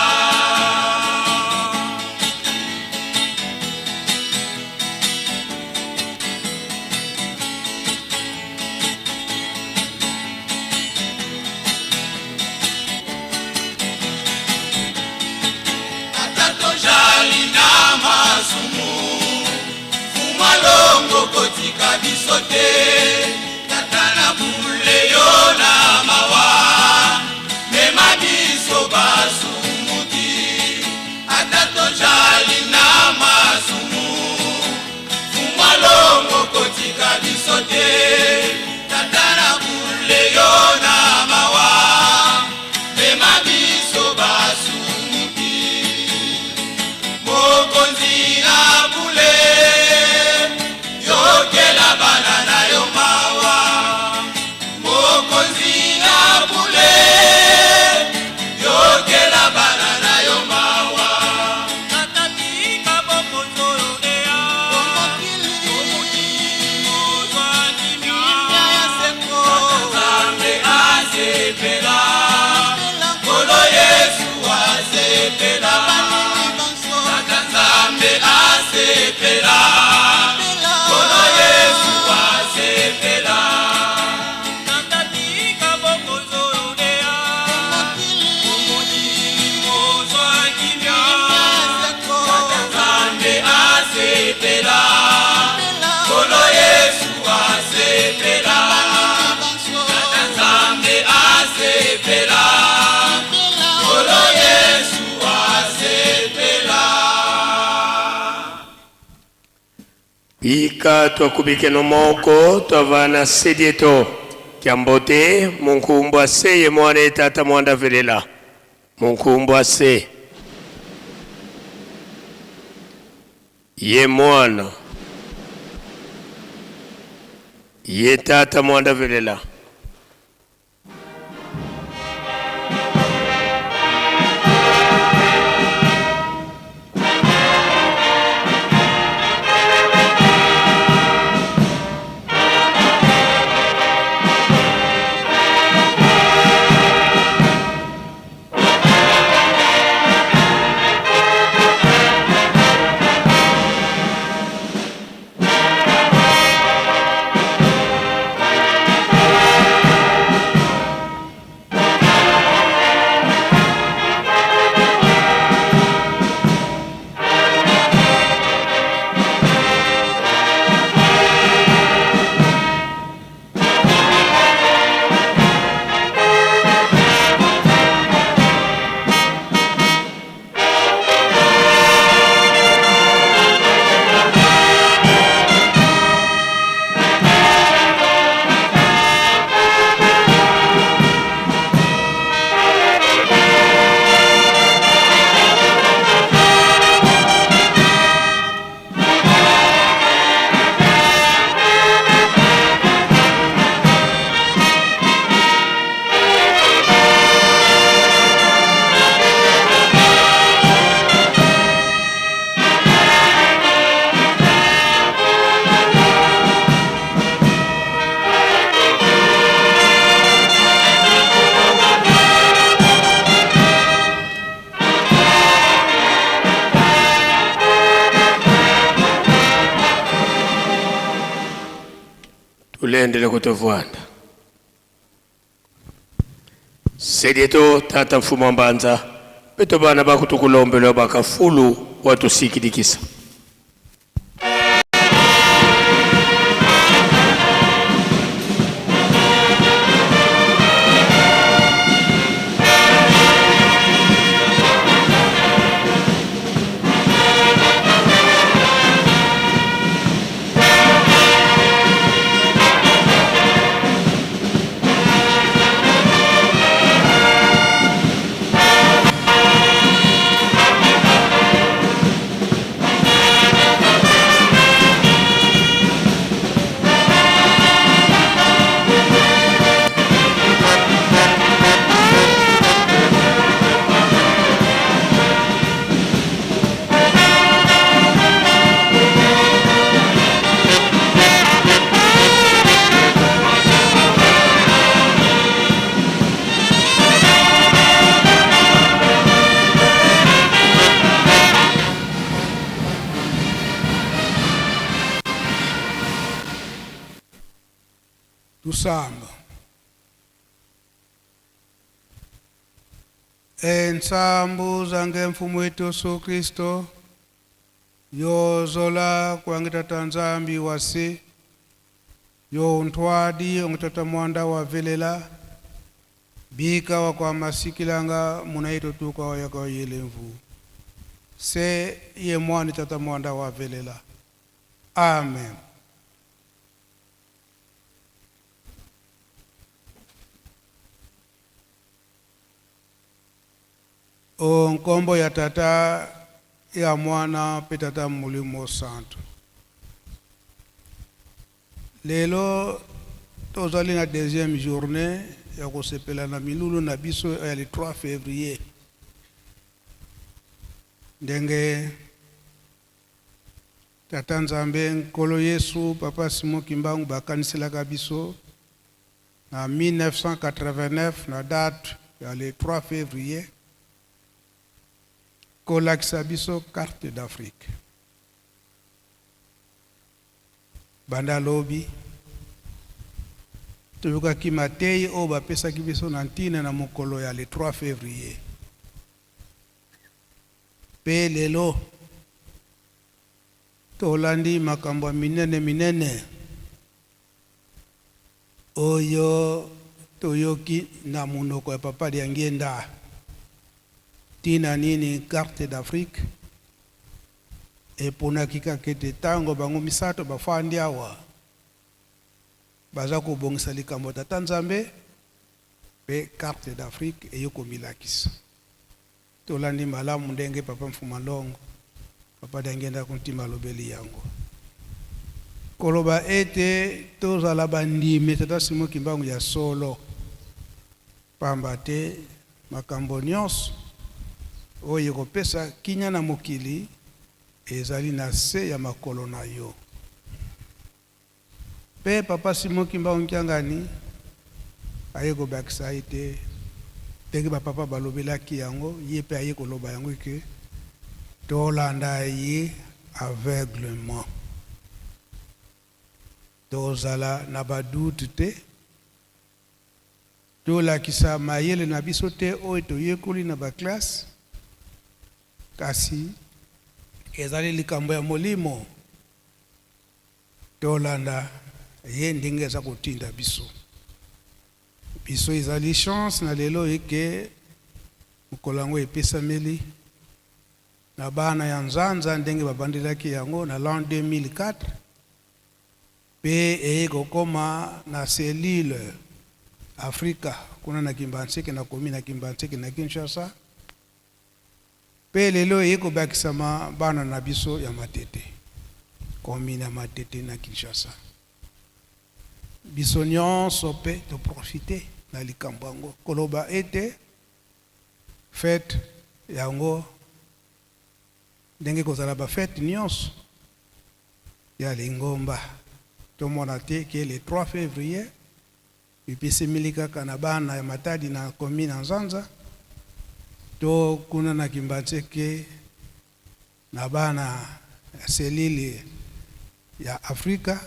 S10: Ata tojali na masumu fumwa longo kotika biso te tata na bule yo na mawa mema biso basumuki ata tojali na masumu fumwa longo kotika biso te tata na bule yo na mawa mema biso basumuki mokonzi na bule yokela bana na yo mawa mokonzi na bule yokela bana na yo mawa
S11: Tata tika bokonzi oyo eya po mokili mozwa kimia Tata Nzambe asepela
S10: Nkolo Yesu asepela Tata Nzambe asepela Nkolo Yesu asepela
S11: Tata tika bokonzi oyo eya po mokili mozwa kimia
S10: Tata Nzambe asepela Nkolo Yesu asepela Tata Nzambe asepela Nkolo Yesu asepela
S9: Bika twakubike moko twava na sedieto kyambote munkumbu ase ye mwana ye tata mwanda velela munkumbu ase ye mwana ye tata mwanda velela. Tulendele kutovwanda. Sedieto tata mfumu mbanza beto bana bakutukulombelwa bakafulu watusikilikisa.
S12: Tusamba. Ensambu zange mfumu wetu Yesu Kristo yozola kuangitata nzambi wasi yo ntwadi ongitata mwanda wa velela bika wa kwa masikilanga munaito tuka wa yaka yelemvu se ye mwani tata mwanda wa velela. Amen. O nkombo ya tata ya mwana mpe tata molimo santo. Lelo tozali na deuxième journée ya kosepela na milulu na biso ya le 3 février. Ndenge tata Nzambe Nkolo Yesu papa Simon Kimbangu bakaniselaka biso na 1989 na date ya le 3 février kolakisa biso carte d'Afrique. Banda lobi toyokaki mateyi oyo bapesaki biso na ntina na mokolo ya le 3 février. Pe lelo tolandi makambo ya minene minene oyo toyoki na monoko ya papa Diangienda. Ntina nini carte d'Afrique eponaki kaka ete ntango bango misato bafandi awa baza kobongisa likambo ya tata Nzambe pe carte d'Afrique eye komilakisa. Tolandi malamu ndenge papa Mfuma Longo, papa Diangienda Kuntima alobeli yango. Koloba ete tozala bandimi tata Simon Kimbangu ya solo, pamba te makambo nyonso oyo ekopesa kimia na mokili ezali na se ya makolo na yo. Pe papa Simon Kimbangu Kiangani aye kobakisa ete ndenge ba papa balobelaki yango, ye pe aye koloba yango que tolanda ye aveuglement. Tozala na ba doute te, tolakisa mayele na biso te oyo toyekoli na ba classe, kasi ezali likambo ya molimo. Tolanda ye ndenge aza kotinda biso. Biso ezali chance na lelo eke mokolo yango epesameli na bana ya Nzanza ndenge babandelaki yango na l'an 2004 pe eye kokoma na cellule Afrika kuna na Kimbanseke na commune ya Kimbanseke na Kinshasa. Pe lelo eye kobakisama bana na biso ya Matete, commune ya Matete na Kinshasa. Biso nionso pe to profiter na likambo yango koloba ete fete yango ndenge ekozala ba fete nionso ya lingomba tomona te ke le 3 fevrier Epesemeli kaka na bana ya Matadi na commune ya Nzanza to kuna na Kimbanseke na bana ya cellule ya Afrika.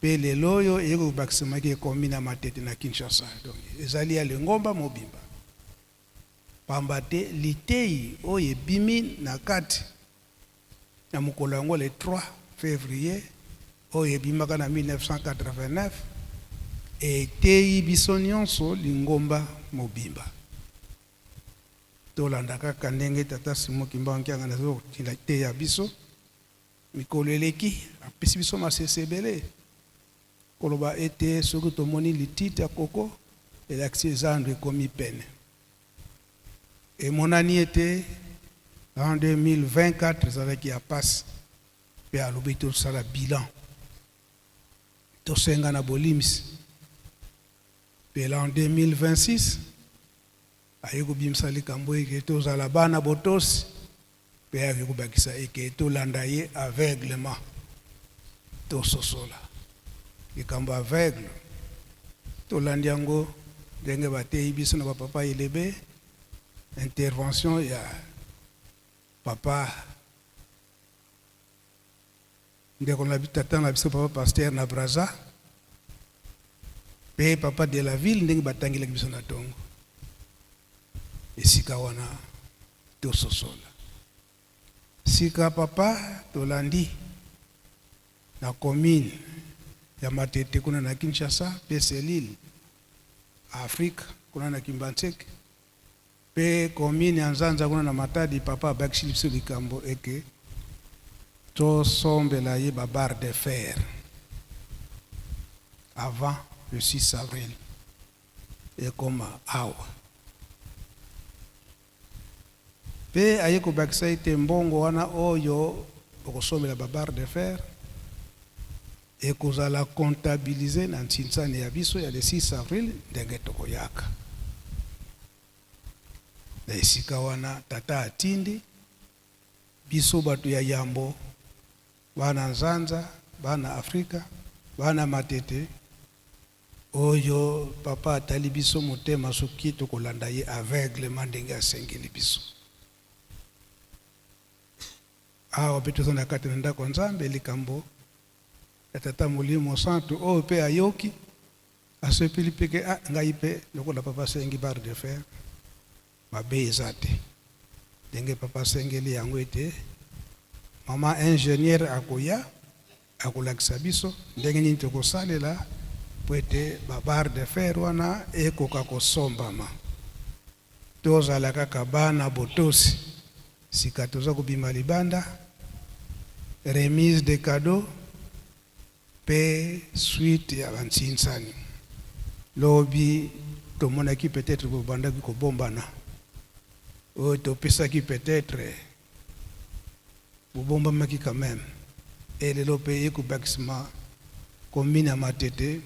S12: Mpe lelo oyo eye kobakisamaki ekomi na Matete na Kinshasa. Donc ezali ya lingomba mobimba. Pamba te liteyi oyo ebimi na kati na mokolo yango le 3 fevrier oyo ebimaka na 1989 eteyi biso nionso lingomba mobimba. Tolanda kaka ndenge tata Simon Kimbangu Kiangani azo koteya biso. Mikolo eleki, apesi biso masese ebele, koloba ete soki tomoni lititi ya koko, elakisi zando ekomi pene. Emonani ete l'an 2024 ezalaki ya pasi, mpe alobi tosala bilan, tosengana bolimbisi. Mpe l'an 2026, aye kobimisa likambo ete tozala bana botosi. Mpe ayaki kobakisa ete tolanda ye aveuglement. Tososola likambo aveugle, tolandi yango ndenge bateyi biso na ba papa Elebe, intervention ya papa ndeko na tata na biso papa pasteur na Brazza mpe papa de la ville ndenge batangelaki biso na tongo esika wana. Tososola sika papa tolandi na commune ya matete kuna na Kinshasa pe cellule Afrique kuna na kimbanseke pe commune ya nzanza kuna na Matadi papa abakisili biso likambo eke tosombela ye ba barre de fer avant le 6 avril ekoma awa. Pe aye kobakisa ete mbongo wana oyo bokosombela ba barres de fer ekozala comptabiliser na ntsinsani ya biso ya le 6 avril ndenge tokoyaka na esika wana. Tata atindi biso bato ya yambo, bana Nzanza, bana Afrika, bana Matete, Oyo papa atali biso motema soki tokolanda ye aveuglement ndenge asengeli biso. Awa pe toza na kati na ndako ya Nzambe likambo ya tata molimo santu oyo pe ayoki asepeli pe ke ah ngai pe lokola papa asengi barre de fer mabe eza te ndenge papa asengeli yango ete mama ingénieur akoya Akolakisa biso ndenge nini tokosalela mpo ete ba barres de fer wana ekoka kosombama. Tozala kaka bana botosi. Sika toza kobima libanda, remise de cadeaux mpe suite ya ba nsinsani. Lobi tomonaki peut-etre bobandaki kobombana. Oyo topesaki peut-etre Bobombamaki quand meme et lelo pe eye kobakisma commune ya Matete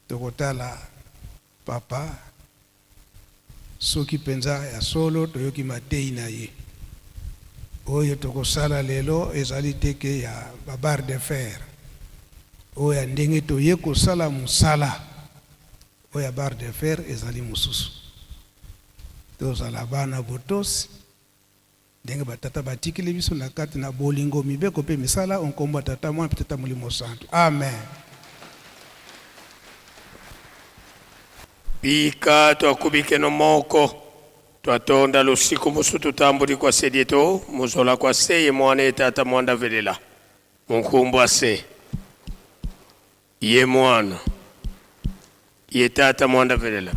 S12: tokotala papa soki penza ya solo toyoki mateyi na ye. Oyo tokosala lelo ezali te ke ya ba barre de fer oyo ya ndenge toye kosala mosala oyo ya barre de fer ezali mosusu. Tozala bana botosi. Ndenge ba tata batikeli biso na kati na bolingo, mibeko mpe misala, o nkombo ya Tata, Mwana mpe Tata Molimo Santu. Amen.
S9: Bika twakubikeno moko, twatonda lusiku musu tutambudi kwa se dieto, muzola kwa se ye Mwana ye Tata mwanda velela, munkumbu a se ye Mwana ye Tata mwanda velela.